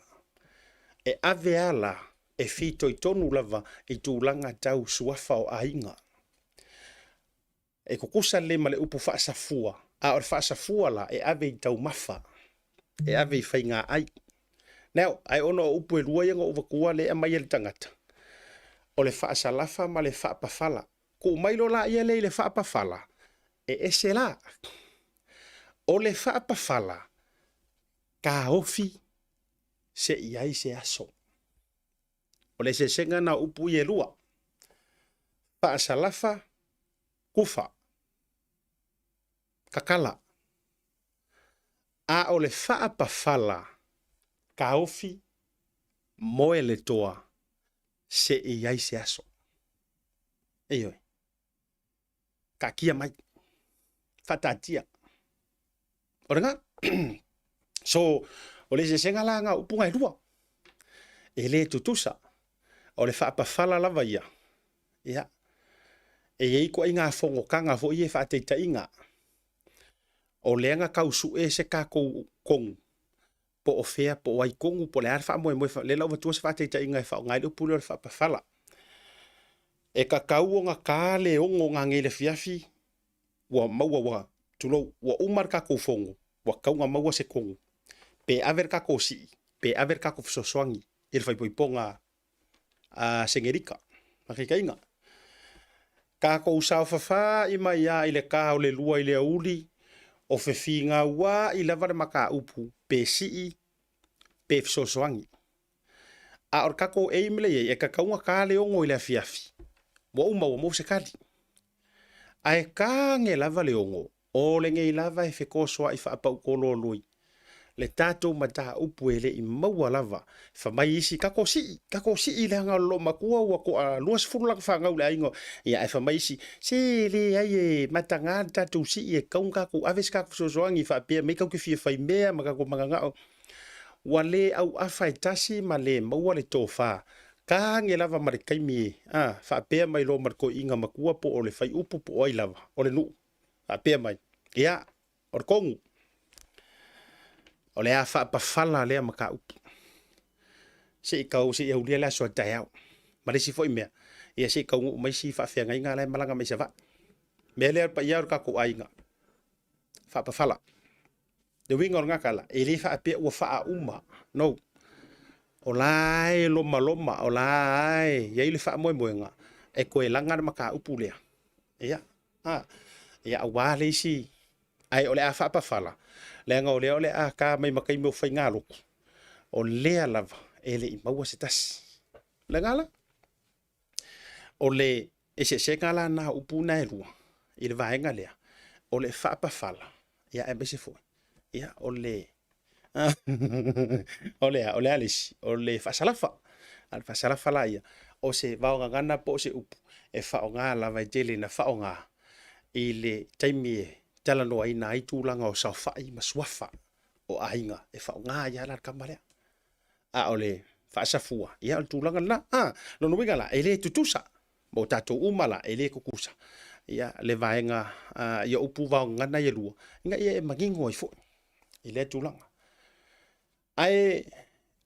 E ave a la e fitoitonu lava i tulaga tau suafa o aiga. E tutusa lelei ma le upu faasafua, a o le faasafua la, e ave i taumafa, e ave i faigaai. Now, ae ona o upu e lua ia na ou avatua lea e aumai e le tagata, o le faasalafa ma le faapafala. Tuu mai loa laia lea i le faapafala, e ese la. O le faapafala, taofi se i ai se aso. O le eseesega na o upu ia e lua. Faasalafa, kufa. Kakala. A o le faapafala, taofi, moe le toa, se i ai se aso. Ioe. Taatia mai. Faataatia. O lena. So, o le eseesega la na o upu na e lua. E le tutusa. O le faapafala lava ia. Ia. E i ai ituaiga fonotaga foi ia e faataitaiga. O lea na tau sue se tatou konu po o fea, po o ai tonu, po o le a le faamoemoe, lea la ua avatua se faataitaiga e faaaoga ai le upu lea o le faapafala. E tatau ona ta le 6 nanei i le afiafi, ua maua, ua, tulou, ua uma le tatou fono, ua tatau ona maua se tonu, pe ave le tatou sii, pe ave le tatou fesoasoani i le faaipoipoga a Sengerika, faataitaiga. Tatou saofafai mai lava i le ta o le 2 i le aoauli, o fefinauai lava le mataupu pe sii pe fesoasoani. A o le tatou aim lea e i ai, e tatau ona ta le 6 i le afiafi, ua uma ua maua se tali. Ae ta ane lava le 6, o lenei lava e fetosoai faapaukololoi le tatou mataupu e le i maua lava. Fai mai isi, tatou sii, tatou sii leaga o le loomatua ua toa 20 lana fanau i le aiga. Ia, ae fai mai isi, se leai e mataga le tatou sii e tatau ona tatou ave se tatou fesoasoani faapea mai tatou te fia fai mea ma tatou mananao. Ua le auafa e tasi ma le maua le tofa. Ta ane lava ma le taimi e, a, faapea mai loa ma le toeaina matua po o le faiupu po o ai lava o le nuu. Faapea mai, ia, o le tonu, o le a faapafala lea mataupu. Se i tau, se i aulia le aso a taeao. Ma le isi foi mea, ia se i taunuu mai si faafeagaiga la e malaga mai Savaii. Mea lea le paia o le tatou aiga, faapafala. Le uiga o lena tala, e le faapea ua faauma, no. O la e lomaloma, o la e i ai le faamoemoega e toe laga le mataupu lea. Ia, a, ia aua le isi, ae o le a faapafala, leaga o lea o le a ta mai ma taimi o faigalotu, o lea lava e le i maua se tasi. O le la, o le eseesega la na o upu na e lua i le vaega lea, o le faapafala, ia aemaise foi, ia o le o le a, o le a le isi, o le faasalafa. A o le faasalafa la ia, o se vaogagana po o se upu e faaaoga lava e tele ina faaaoga i le taimi e talanoaina ai tulaga o saofai ma suafa o aiga, e faaaoga ai lava la le kama lea. A o le faasafua, ia o le tulaga lena. A, lona uiga la, e le tutusa mo tatou uma la, e le tutusa ia le vaega ia upu vaogagana ia e lua, ina ia e manino ai foi i lea tulaga. Ae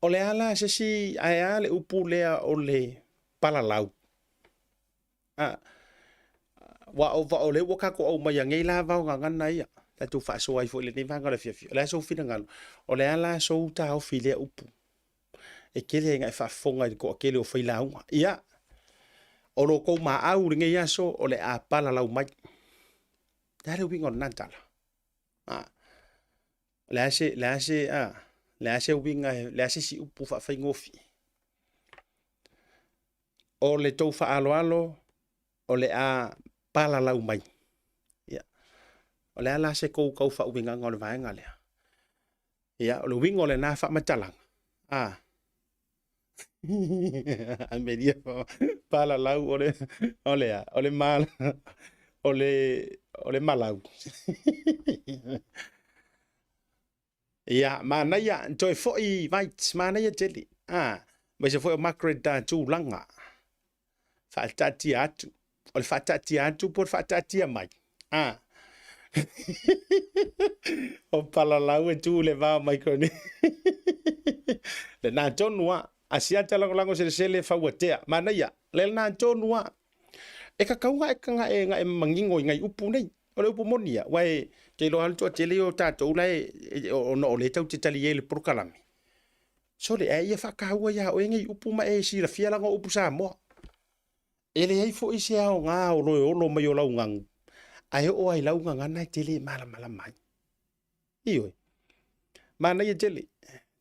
o le a la se isi, ae a le upu lea o le palalau? A, ua o, o lea ua tatou aumaia nei la vaogagana ia, tatou faasoa ai foi i lenei vaega o le afiafi. O le a sou finagalo? O le a la sou taofi i lea upu? E tele ina e faafofoga i le toatele o failauga. Ia, O lo kou maau lenei aso o le a palalau mai. Le a le uiga o lena tala? A, le a se, le a se, a, le a se uiga, le a se isi upu faafaigofie? O le tou faaaloalo o le a palalau mai. Ia, o le a la se kou kau faauigaga o le vaega lea? Ia, o le uiga o lena faamatalaga, a, Amelia palalau o le o le a o le mal o le o le malau. Ia, manaia, toe foi right, manaia tele. Ah, aemaise foi o Margaret tulaga faataatia atu. O le faataatia atu po o le faataatia mai. Ah. o palalau e tu le va o Micronesia. Lena tonu a. Asiata lagolago selesele fauatea. Manaia. Lena tonu a. E kakau nga e nga e nga e mangingo i ngai upu nei. O le upu moni ia. Wa e te iloa le toatele o tatou la e ona o le tau te tali e le polokalame. Sole, ae ia faataua ia oe nei upu ma e silafia laga o upu Samoa. E leai foi se aoga o loe olo mai o lau gagu, ae oo lava i lau gagana e te le malamalama ai. Ioe. Manaia tele.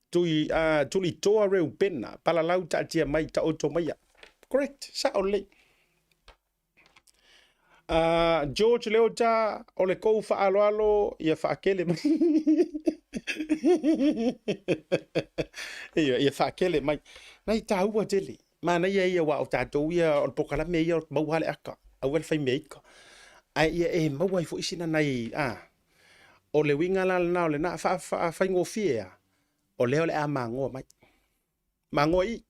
Tui, tulitoa Reupena, palalau taatia mai, taoto maia. Correct, sao lelei. George Leota, o le kou faaaloalo ia faakele mai. Ia, ia faakele mai. Nai taua tele. Manaia ia aua o tatou ia o le polokalame ia maua le aka, aua le fai mea ika. Ae ia e maua ai foi sina nai, a, o le uiga la lena o lena, faafaigofie a, o lea o le a magoa mai. Magoa i.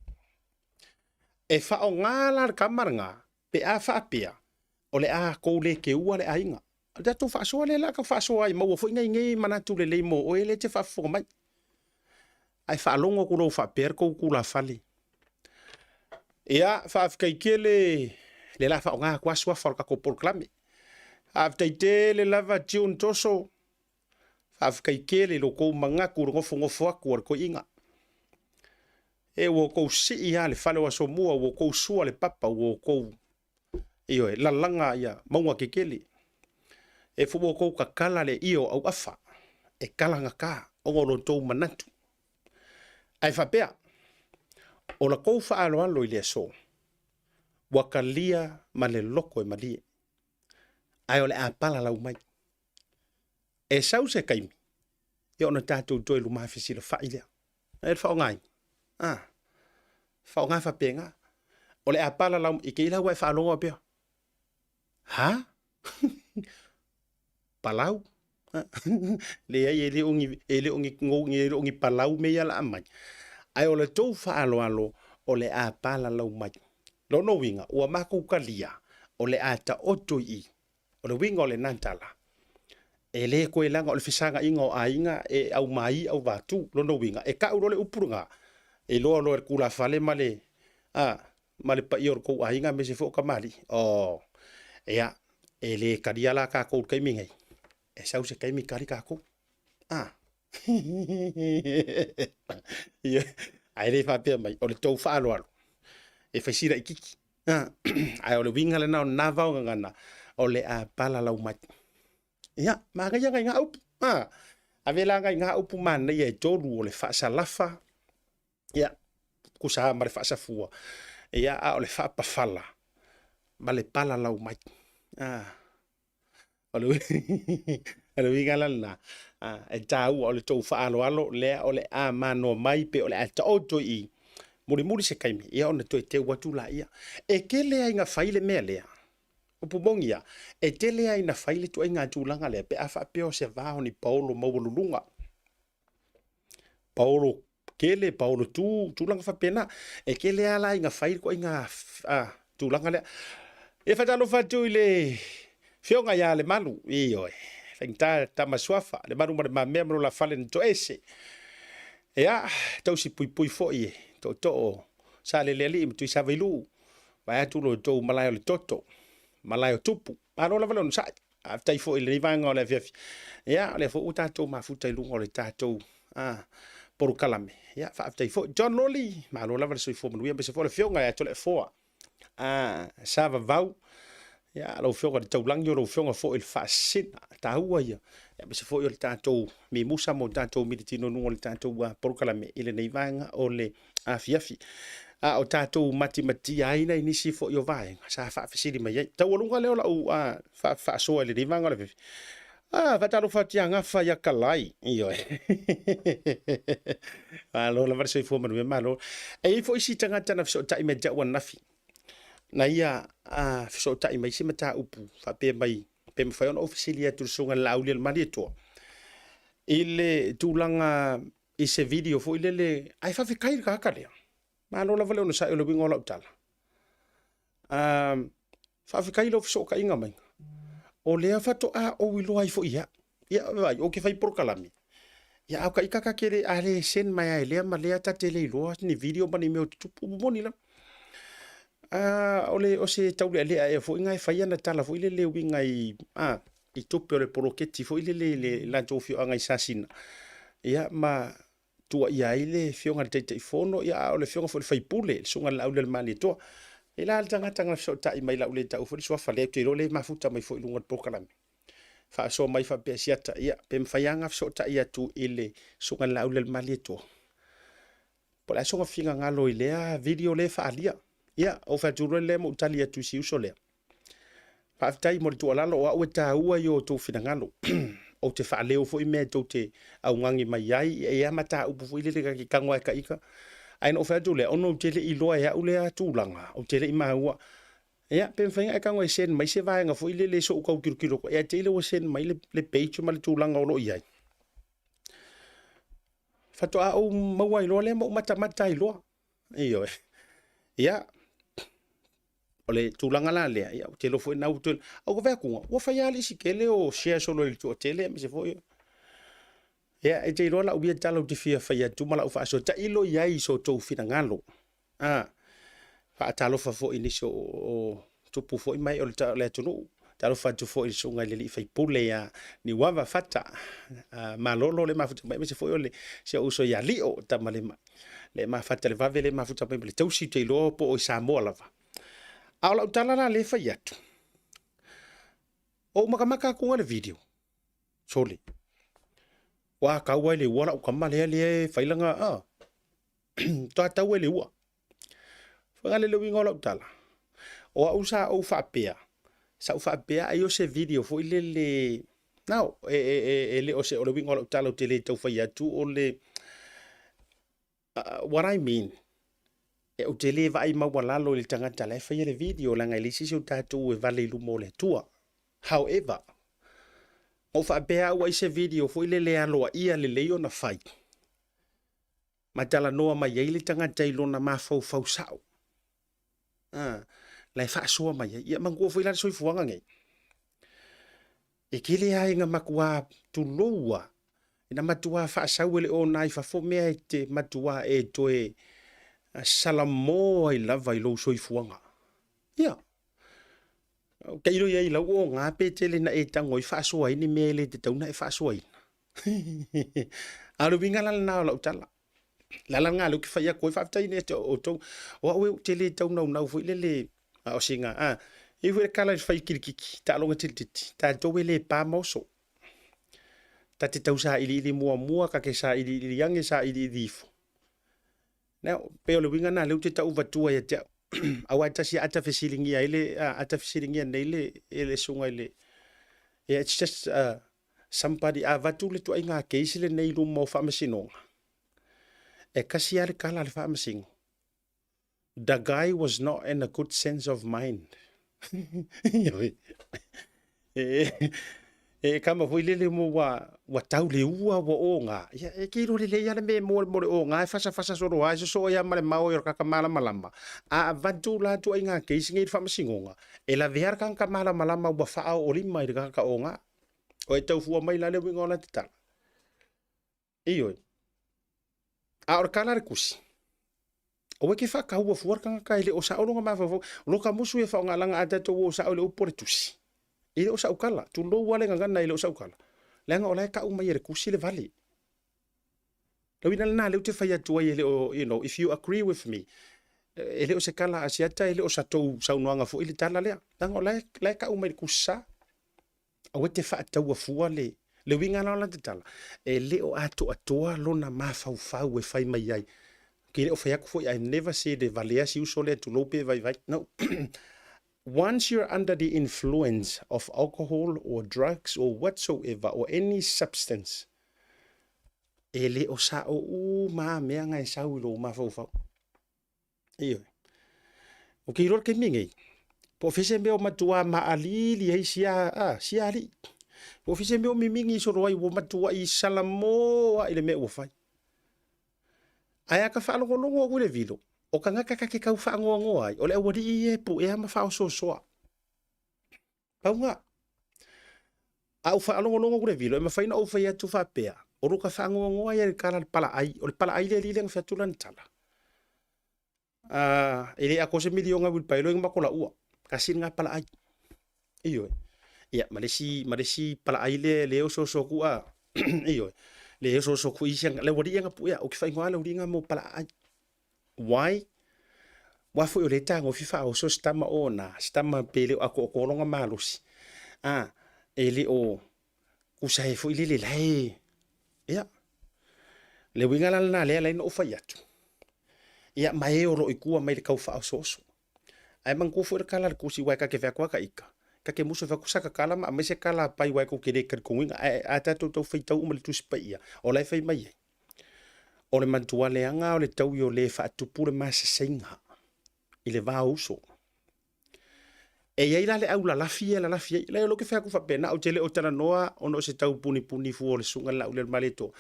E faaaoga la le tama lena pe a faapea o le a kou le keua le aiga. O le tatou faasoa lea la tau faasoa ai, maua foi nai nei manatu lelei mo oe lea e te faafofoga mai. Ae faalogo atu loa ua faapea le tou tulafale. Ia, faafetai tele le la faaaoga atu lava suafa o le tatou polokalame. Faafetai tele lava June Toso, faafetai tele i lo outou manatu i le nofonofo atu a le toeaina. E ua outou sii lava le fale o Asomua, ua outou sua le papa, ua outou ioe, lalaga ia mauga tetele. E foi ua outou tatala le ie o auafa e talagata ona o lo outou manatu. Ae faapea, o la tou faaaloalo i le aso, ua talia ma le loto e malie, ae o le a palalau mai. E sau se taimi, ia ona tatou toe lumafesilafai lea. E le faaaogaina. Ah, faaaoga faapena. O le a palalau i te ila ua e faalogo pea. Ha? Palau? Leai, e le o ni, e le o ni, e le o ni palau mea ia la mai. Ae o le tou faaaloalo, o le a palalau mai. Lona uiga, ua matou talia, o le a taoto i i. O le uiga o lena tala, e le toe laga o le fesagaiga o aiga e aumai auvatu. Lona uiga, e tau loa le upu lena, e iloa loa e le tulafale ma le, a, ma le paia o le tou aiga aemaise foi o tamalii. Oh, ia, e le talia la tatou i le taimi nei, e sau se taimi tali tatou. A. Ia, ae le faapea mai, o le tou faaaloalo, e fai si laitiiti. Ae o le uiga lena o lena vaogagana, o le a palalau mai. Ia, manaia nai gā upu. Ave la nai gā upu manaia e tolu o le faasalafa, ia, tusa ma le faasafua, ia, a o le faapafala ma le palalau mai. O le o le uiga la lena, e taua o le tou faaaloalo lea o le a manoa mai pe o le a taoto i i, mulimuli se taimi, ia ona toe teu atu laia. E tele lava ina fai le mea lea, upu moni lava, e tele lava ina fai le ituaiga tulaga lea pe a faapea o se va o ni paolo maualuluga. Paolo kele, paolo tu, tulaga faapena. E tele lava la ina fai le ituaiga tulaga lea. E faatalofa atu i le Afioga ia Lemalu, ioe, faigata tama suafa, Lemalu ma le Mamea ma lo la fale na toese. Ia, tausi puipui foi e tootoo Salelealii ma Tuisavailuu, vaeatu lo outou malae o le toto, malae o tupu. Malo lava le onosai. Faafetai foi i lenei vaega o le afiafi. Ia, o lea foi ua tatou mafuta i luga o le tatou polokalame. Ia, faafetai foi. John Loli, malo lava le soifua manuia, aemaise foi o le afioga ia Toleafoa. Sa Vavau, ia, lau Afioga i le Taulagi, o lau Afioga foi i le Faasisina, taua ia, aemaise foi o le tatou mimusa ma o tatou militino i luga o le tatou polokalame i lenei vaega o le afiafi. A o tatou matimatia ai nai nisi foi o vaega sa faafesili mai ai. Taualuga lea o lau faasoa i lenei vaega o le afiafi. Ah, faatalofa atu ia Gafa ia Kalai. Ioe. Malo lava le soifua manuia, malo. E i ai foi isi tagata na fesootai mai ia te au ananafi. Na ia fesootai mai se mataupu faapea mai pe mafai ona ou fesili atu i le susuga i le Laauli a le Malietoa i le tulaga i se video foi lele, ae faafetai i le tagata lea. Malo lava le onosai o le uiga o lau tala. Faafetai i lou fesootaiga mai. O lea faatoa ou iloa ai foi ia. Ia, vaai, ou te fai polokalame. Ia, a o ta ita ta te le, a le send mai lava e lea ma lea, ta te le iloa ni video ma ni mea o tutupu. Upu moni lava. O le, o se taulealea ea foi na e fai ana tala foi lele e uiga i, i tupe o le poloketi foi lele i le latou afioaga i Sasina. Ia, ma tuuaia ai le Afioga i le Taitaifono, ia, a o le Afioga foi i le sui usufono, le Susuga i le Laaulialemalietoa. E la le tagata na fesootai mai i lau le taua foi le suafa lea, ou te iloa o lea e mafuta mai foi i luga o le polokalame. Faasoa mai faapea siata, ia, pe mafai lava ona fesootai atu i le Susuga i le Laaulialemalietoa, po o le a sona finagalo i lea video lea e faaalia. Ia, ou fai atu loa lea ma ou tali atu i si uso lea. Faafetai mo le tuualalo, o au e taua i o outou finagalo. Ou te faaleo foi mea tou te augani mai ai, e i ai mataupu foi lele ta te tago lava e taita. Ae na ou fai atu lea, ona ou te le i iloa e au lea tulaga, ou te le i maua. Ia, pe mafai ona e tago e send mai se vaega foi lele se i ou tau tilotilo atu ai. Ia te i lea ua send mai le page ma le tulaga o lo o i ai. Faatoa ou maua ai loa lea ma ou matamata ai loa. Ioe. Ia, o le tulaga la lea, ia, ou te iloa foi na ua toe... Ou te vaai atu, ua fai lava le isi tele o shares o lo o i le toatele, aemaise foi o... Ia, e te iloa lau ia tala ou te fia fai atu ma lau faasoa, tailo i ai i so outou finagalo. A, faatalofa foi i nisi o tupu foi mai o le atunuu. Talofa atu foi i le susuga i le alii faipule ia Niuava Fata Malolo le mafuta mai, aemaise foi o le si ou uso ia Lio Tamalima le mafata le vave le mafuta mai ma le tausi, ou te iloa po o i Samoa lava. A o lau tala la lea e fai atu, o ou makamaka atu le video, sole, ua tau ai le ua lau tama lea lea e fai lana, toa tau ai le ua. Faigale le uiga o lau tala, o au sa ou faapea, sa ou faapea ai o se video foi lele, now, e le o se, o le uiga o lau tala ou te le tau fai atu o le, what I mean, e ou te le vaai maualalo i le tagata la e faia le video, leaga e leai se isi o tatou e vale i luma o le Atua. However, na ou faapea au ai se video foi lele e aloaia lelei ona fai, ma talanoa mai ai le tagata i lona mafaufau sao. A, la e faasoa mai ai. Ia manatua foi la le soifuaga nei. E tele lava ina matua tulou lava, ina matua faasau e le ona i fafo mea e te matua e toe salamo ai lava i lou soifuaga. Ia, tailo i ai i lau oga pe tele ina e tago ai faasoa ai ni mea e le tatau ona e faasoaina. A o le uiga la lena o lau tala. Le ala lena lea ou te fai atu ai, faafetai ia te outou. O au ou te le tau naunau foi lele, a o sina, a, e i ai foi le tala i le fai kilikiti, taaloga tilititi, tatou e le pa ma oso. Ta te tau sailiili muamua, ta te sailiili ane, sailiili ifo. Now, pei o le uiga lena lea ou te tau avatua ia te au. Aua e tasi a ta fesiligia ai le, a ta fesiligia nei le, e le susuga i le, yeah, it's just somebody, a avatu le ituaiga case lenei i luma o faamasinoga, e tasi lava le tala a le faamasino, the guy was not in a good sense of mind. Ioe. E kama foi lele mo ua tau le ua ua oga. Ia, e ke iloa lelei lava le mea e mo le oga e fasafasa solo ai, sosoo ai lava ma le mao ai o le tagata malamalama. A avatu la ituaiga case nei i le faamasinoga, e lavea le tagata malamalama ua faaoolima i le tagata oga. O e tau fua mai la le uiga o lata tala. Ioe. A o le tala a le tusi, aua e te faataua fua le tagata e le o sao lona mafaufau. O lo ta musu ia faaaoga a tatou o sao i le upu o le tusi. E le o sau tala. Tulou lava le gagana e le o sau tala. Leaga o la e tau mai e le tusi le vale. Le uiga lena lea ou te fai atu ai e le o, you know, if you agree with me. E le o se tala a Asiata, e le o sa tou saunoaga foi le tala lea. Leaga o la e, la e tau mai i le Tusi Sa. Aua e te faataua fua le, le uiga la o lana tala, e le o atoatoa lona mafaufau e fai mai ai. Ou te le o fai atu foi, I've never said e valea si uso lea tulou pe vaivai. No. Once you're under the influence of alcohol or drugs or whatsoever or any substance, e le o sao uma lava mea na e sau i lou mafaufau. Ioe. Ou te iloa le taimi nei, po o fea se mea o matuā maaliili ai sia, a, sia alii. Po o fea se mea o mimini solo ai ua matuai salamo lava i le mea ua fai. Ae a ta faalogologo atu i le vilo, o tagata ta te tau faanoanoa ai, o le aualii ia e puea ma faaosoosoa. Pau na. A ou faalogologo atu i le vilo, e mafai ona ou fai atu faapea, o lo ta faanoanoa ia i le tala a le palaai, o le palaai le alii lea na fai atu lana tala. E le atoa se miliona uilipaelo e mato laua. Tasi lena palaai. Ioe. Ia, ma le isi, ma le isi palaai lea le osooso atu a. Ioe. Le osooso atu i isi, le aualii ia na puea, ou te faaigoa le aualii na mo palaai. Why? Aua foi o lea e tagofi faaoso se tama ona, se tama pe le o atoatoa lona malosi. A, e le o tusa ai foi lele la e, ia. Le uiga la lena lea la na ou fai atu. Ia, ma e o lo o i tua mai le tau faaosooso. Ae manatua foi le tala a le Tusi, aua e ta te fai atu lava ta ita, ta te musu e fai atu sa tatala ma aumai se tala a pai aua e tou te le talitonuina. Ae a tatou tau faitau uma i le Tusi Paia, o la e fai mai ai, O le matua leaga o le taui o le faatupu le maseseiga i le va o uso. E i ai la le au lalafi ia e lalafi ai. Leai o lea ou te fai atu faapena, ou te le o talanoa ona o se tau punipuni fua o le susuga i le Laaulialemalietoa.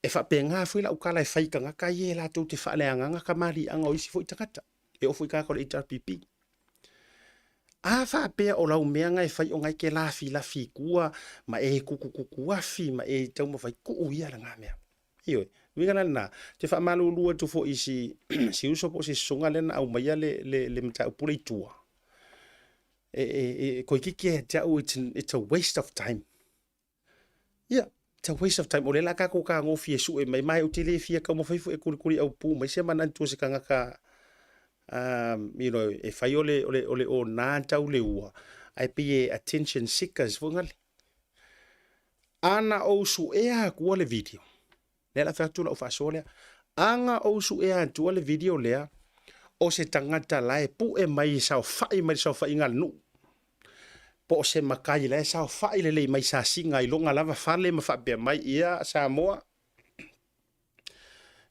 E faapena foi lau tala e fai i tagata ia e latou te faaleagaga tamaliiaga o isi foi tagata, e oo foi i tagata o le HRPP. A faapea o lau mea na e fai ona e te lafilafi i tua ma e tutututuafi ma e taumafai, tuu ia lena mea. Ioe, uiga la lena, ou te faamalulu atu foi i si, si uso po o si susuga lea na aumaia le, le, le mataupu lea i tua. E, e, e, toeitiiti ia te au, it's, it's a waste of time. Ia, it's a waste of time. O lea la tatou tagofi e sue mai, ma ou te le fia taumafai foi e kulikuli aupu mai se manatu o se tagata um, you know, e fai o le, o le, o le ona tau le ua, ae pei e attention seekers foi ngale. Ana ou suea atua le video, lea la fai atu lau faasoa lea, ana ou suea atua le video lea, o se tagata la e pue mai e saofai mai le saofaiga a le nuu, po o se matai la e saofai lelei mai Sasiga i lona lava fale ma faapea mai, ia Samoa,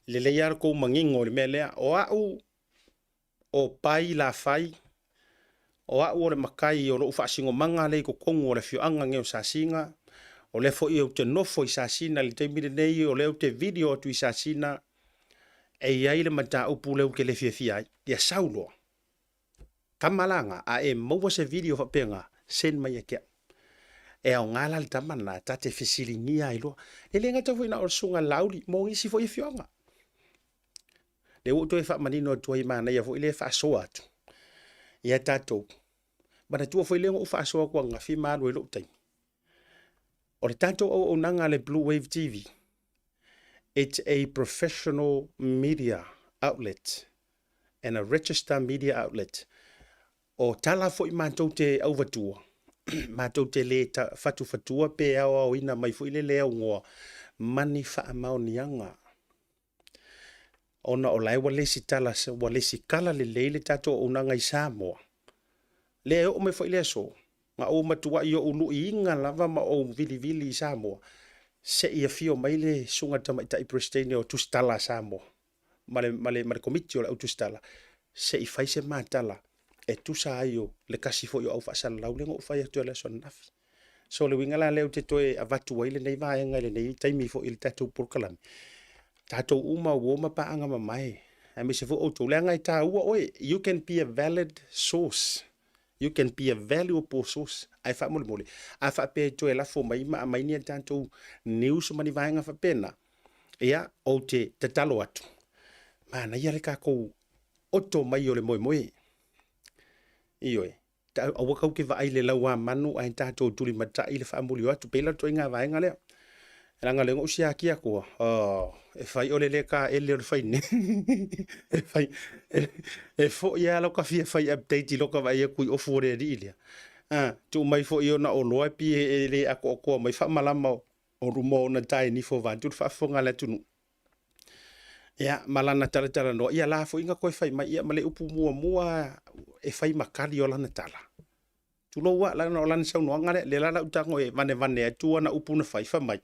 lelei lava le tou manino i le mea lea, o au o Pai Lafai, o au o le matai o lou faasinomaga lea i totonu o le afioaga nei o Sasina, o lea foi ou te nofo i Sasina i le taimi lenei, o lea ou te video atu i Sasina, e i ai le mataupu lea ou te le fiafia ai. Ia sau loa. Tama la na, a e maua se video faapena, send mai ia te au. E aoga la le tama lena, ta te fesiligia ai loa. E le gata foi na o le susuga Laauli, mo nisi foi afioaga. Lea ua ou toe faamanino atu ai, manaia foi le faasoa atu ia tatou. Manatua foi lea na ou faasoa atu ananafi ma alu ai lou taimi. O le tatou auaunaga a le Blue Wave TV, it's a professional media outlet and a register media outlet. O tala foi matou te auvatua, matou te le fatufatua pe aoaoina mai foi le le augoa ma ni faamaoniaga. Ona o la e ua lesitala, ua lesitala lelei le tatou auaunaga i Samoa. Lea e oo mai foi le aso, na ou matuai ou luiina lava ma ou vilivili i Samoa, se i afio mai le Susuga i le Tamaitai Peresetene o Tusitala a Samoa ma le, ma le, ma le Komiti o le Au Tusitala, se i fai se ma tala e tusa ai o le tasi foi o au faasalalau lea na ou fai atu ai le aso ananafi. So o le uiga la lea ou te toe avatu ai lenei vaega i lenei taimi foi i le tatou polokalame, tatou uma uo ma paaga mamae, aemaise foi outou, leaga e taua oe, you can be a valid source, you can be a valuable source. Ae faamolemole, a faapea e toe lafo mai ma aumai ni a tatou news ma ni vaega faapena, ia, ou te tatalo atu, manaia le tatou oto mai o le moemoe. Ioe, aua kau te vaai i le lauamanu ae tatou tulimatai le faamuli o atu, pei la le ituaiga vaega lea. Leaga lea na ou siaki atua, oh, e fai o le le taele o le fai nei. E fai, e foi lava lau ka fia fai update i loka vaai atu i ofu o le alii lea. Ah, tuu mai foi ona oloa e pi e le atoatoa mai faamalama o luma o ona taenifo vaeatu le faafofoga a le atunuu. Ia, ma lana talatalanoa, ia la foi na toe fai mai, ia ma le upu muamua e fai ma tali o lana tala. Tulou a, leaga o lana saunoaga lea, lea la lau tago e vanevane atu ana upu na fai, fai mai,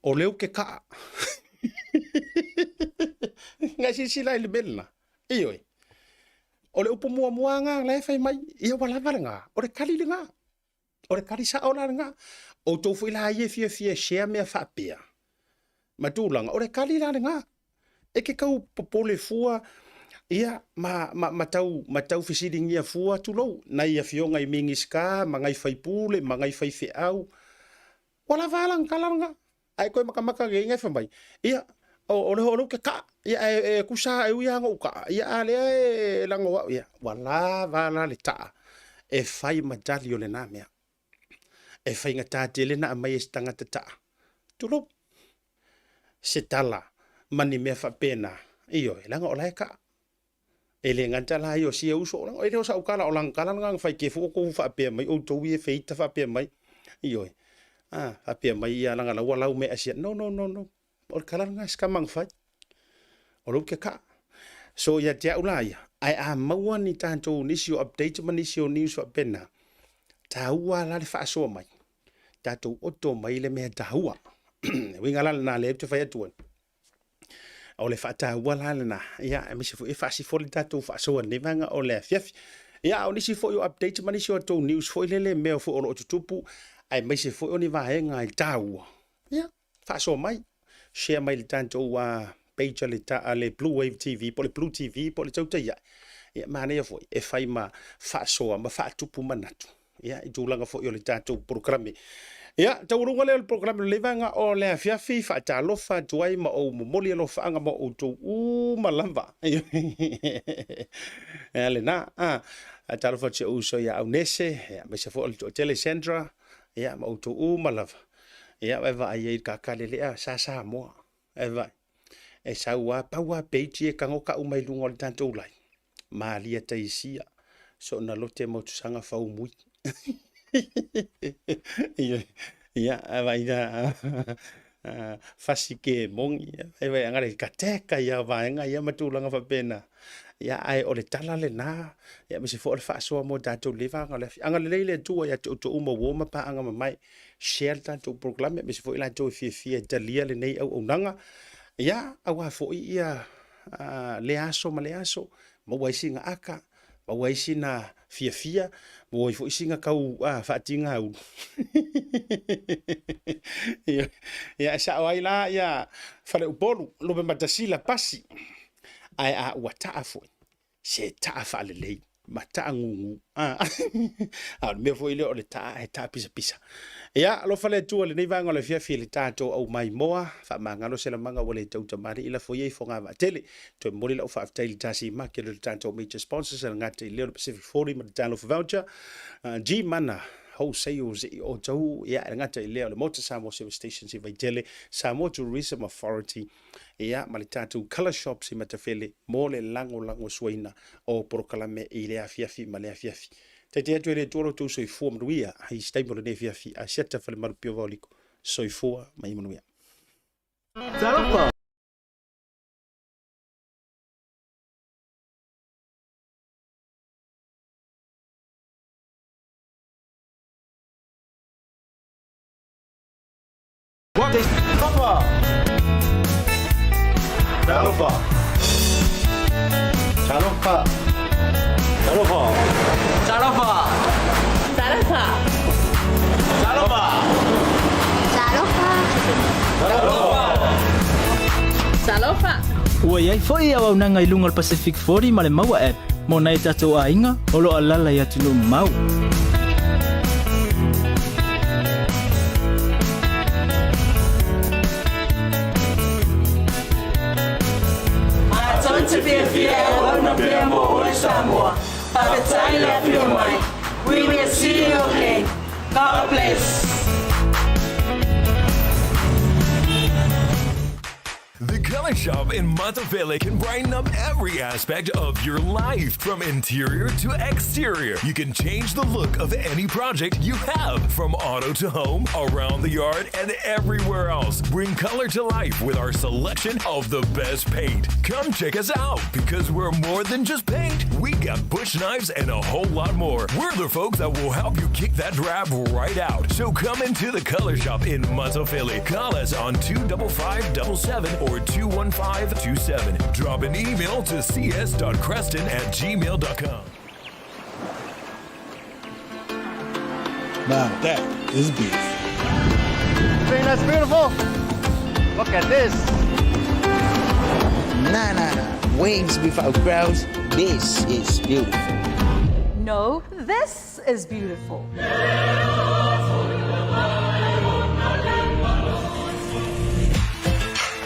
o lea ou te kaa. Ngai silasila i le mea lena. Ioe. O le upu muamua lena la e fai mai, ia ua lava lena, o le tali lena. O le tali sao la lena. Outou foi la ia e fiafia e share mea faapea ma tulaga, o le tali la lena. E te tau popole fua ia ma, ma, ma, tau, ma tau fesiligia fua, tulou, nai afioga i Minisita ma nai faipule ma nai faifeau. Ua lava a lana tala lena. Ae toe matamata nei e fai mai, ia, o le o lea ou te kaa, ia, e tusa e ui lava ona ou kaa, ia, a lea e lago au, ia, ua lava la le taa e fai ma tali o lena mea. E faigata tele ona aumai e se tagata taa, tulou, se tala ma ni mea faapena, ioe, leaga o la e kaa. E le gata la ia o sia uso, e le o sau tala, o lana tala lena na fai te fu outou faapea mai outou ia e feita faapea mai, ioe, a, faapea mai ia leaga la ua lau mai asia. No, no, no, no, o le tala lena a si tama na fai, o lou te kaa. So ia te au la ia, ae a maua ni tatou nisi o update ma nisi o news faapena, taua la le faasoa mai, tatou oto mai le mea taua. Le uiga la lena lea ou te fai atu ai, O le faataua la lena, ia, aemaise foi e faasifo le tatou faasoa i lenei vaega o le afiafi. Ia, a o nisi foi o updates ma nisi o tou news foi lele, mea foi o lo o tutupu, aemaise foi o ni vaega e taua, ia, faasoa mai, share mai i le tatou page a le, a le Blue Wave TV, po o le Blue TV, po o le Tautai Ae. Ia, manaia foi e fai ma faasoa ma faatupu manatu ia, i tulaga foi o le tatou polokalame. Ia, taualuga lea o le polokalame o lenei vaega o le afiafi, faatalofa atu ai ma ou momoli alofaaga ma outou uma lava. Ia lena, ah, faatalofa atu si ou uso ia Aunese, ia, aemaise foi o le toatele Sandra, ia, ma outou uma lava. Ia, vai vaai ai i le kakale lea sa Samoa. Vai vaai. E sau lava, pau lava page ia e tago tau mai luga o le tatou line. Malia Taisia, soona lote motusaga faumui. Ia, vai na fasi ke mongi, vai vai angare ka teka ia vaega ia ma tulaga faapena. Ia, ae o le tala lena, ia aemaise foi o le faasoa mo tatou i lenei vaega o le afi. Agalelei le Atua ia te outou uma uo ma paaga mamae. Share le tatou polokalame, aemaise foi i latou e fiafia e talia lenei auaunaga. Ia, aua foi ia lea aso ma lea aso, maua ai sina aka, maua ai sina fiafia, maua ai foi sina tau faatigaulu. Ia, e sao ai la ia Faleupolu, Lupematasila pasi, ae a ua taa foi, se taa faalelei ma taa gugu. A o le mea foi lea o le taa e taa pisapisa. Ia, alofa le Atua i lenei vaega o le afiafi i le tatou au maimoa, faamagalo se lamaga ua le tautamalii, lafo ia i fogavaatele. Toe momoli lau faafetai i le tasi make le tatou major sponsors a le gata i lea o le Pacific 40 ma le Talofa Voucher, G-Mana Wholesales i outou, ia, le gata i lea o le Motor Samoa Service Stations i Vaitele, Samoa Tourism Authority, ia, ma le tatou Colour Shops i Matafele mo le lagolagosuaina o polokalame i lea afiafi ma lea afiafi. Taitai atu e le Atua lo outou soifua manuia i se taimi o lenei afiafi. Asiata Falemalu Pio Vaoliko. Soifua ma ia manuia. Talofa! Talofa! Talofa! Talofa! Talofa! Talofa! Talofa! Talofa! Talofa! Talofa! Talofa! Ua i ai foi auaunaga i luga o le Pacific 40 ma le Maua app mo nai o tatou aiga o lo o alaala i atunuu mamao. Matou te fiafia e auauna pea mo oe Samoa. Faafetai le afio mai. We will see you again. God bless. Color Shop in Monteville can brighten up every aspect of your life, from interior to exterior. You can change the look of any project you have, from auto to home, around the yard, and everywhere else. Bring color to life with our selection of the best paint. Come check us out because we're more than just paint. We got bush knives and a whole lot more. We're the folks that will help you kick that drab right out. So come into the Color Shop in Philly. Call us on 25577 or 21527. Drop an email to cs.creston at gmail.com. Now that is beautiful. Think that's beautiful? Look at this. Nah, nah, nah. Wings without grouse. This is beautiful. No, this is beautiful.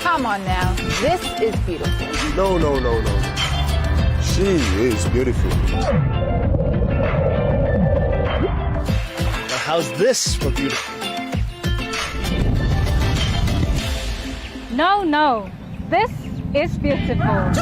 Come on now. This is beautiful. No, no, no, no. She is beautiful. Now how's this for beautiful? No, no. This is beautiful.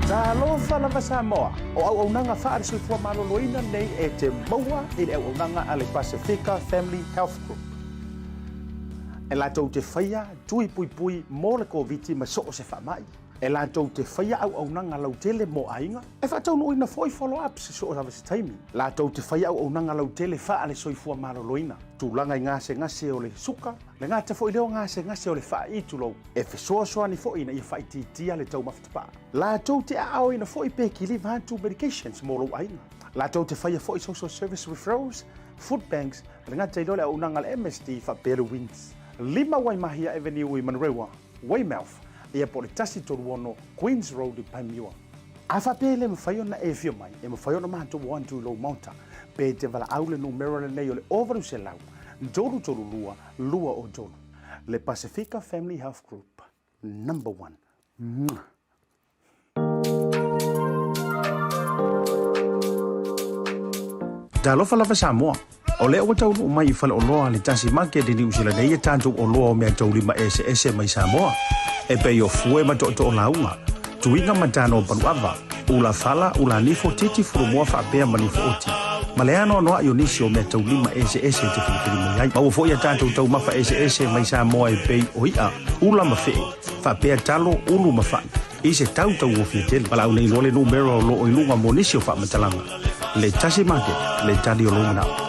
Talofa lava Samoa, o auaunaga faale-soifua maloloina nei e te maua i le auaunaga a le Pasefika Family Health Group. E latou te faia tui puipui mo le Koviti ma so o se faamai. E latou te faia auaunaga lautele mo aiga, e faataunuuina foi follow-ups i so o lava se taimi. Latou te faia auaunaga lautele faale-soifua maloloina, tulaga i gasegase o le suka, le gata foi lea o gasegase o le faai'i tulou, e fesoasoani foi ina ia faaitiitia le taumafa tapaa. Latou te aaoina foi pe kiliva atu medications mo lou aiga. Latou te faia foi social service referrals, food banks, le gata i lea o le auaunaga a le MSD faapea le WINZ. 5 Waimahia Avenue i Manurewa, Weymouth, ia po o le 136 Queens Road i Panmure. A faapea e le mafai ona e afio mai, e mafai ona matou o atu i lou maota, pe te valaau le numera lenei o le 0800 332 203. Le Pasifika Family Health Group, number one. Mwah! Talofa lava Samoa. O lea ua taunuu mai i faleoloa a le Tasi Market i Niu Sila nei e tatou oloa o meataulima eseese mai Samoa, e pei o fue ma tootoo lauga, tuiga ma tano paluava, ula fala, ula nifo, titi fulumoa faapea ma nifo oti, ma le anoanoai o nisi o meataulima eseese e te filifili mai ai. Maua foi a tatou taumafa eseese mai Samoa e pei o i'a, ula ma fe'e, faapea talo, ulu ma fa'i, i se tau tauofie tele. Valaau nei loa le numera o loo i luga mo nisi o faamatalaga. Le Tasi Market, le tali o lou manao.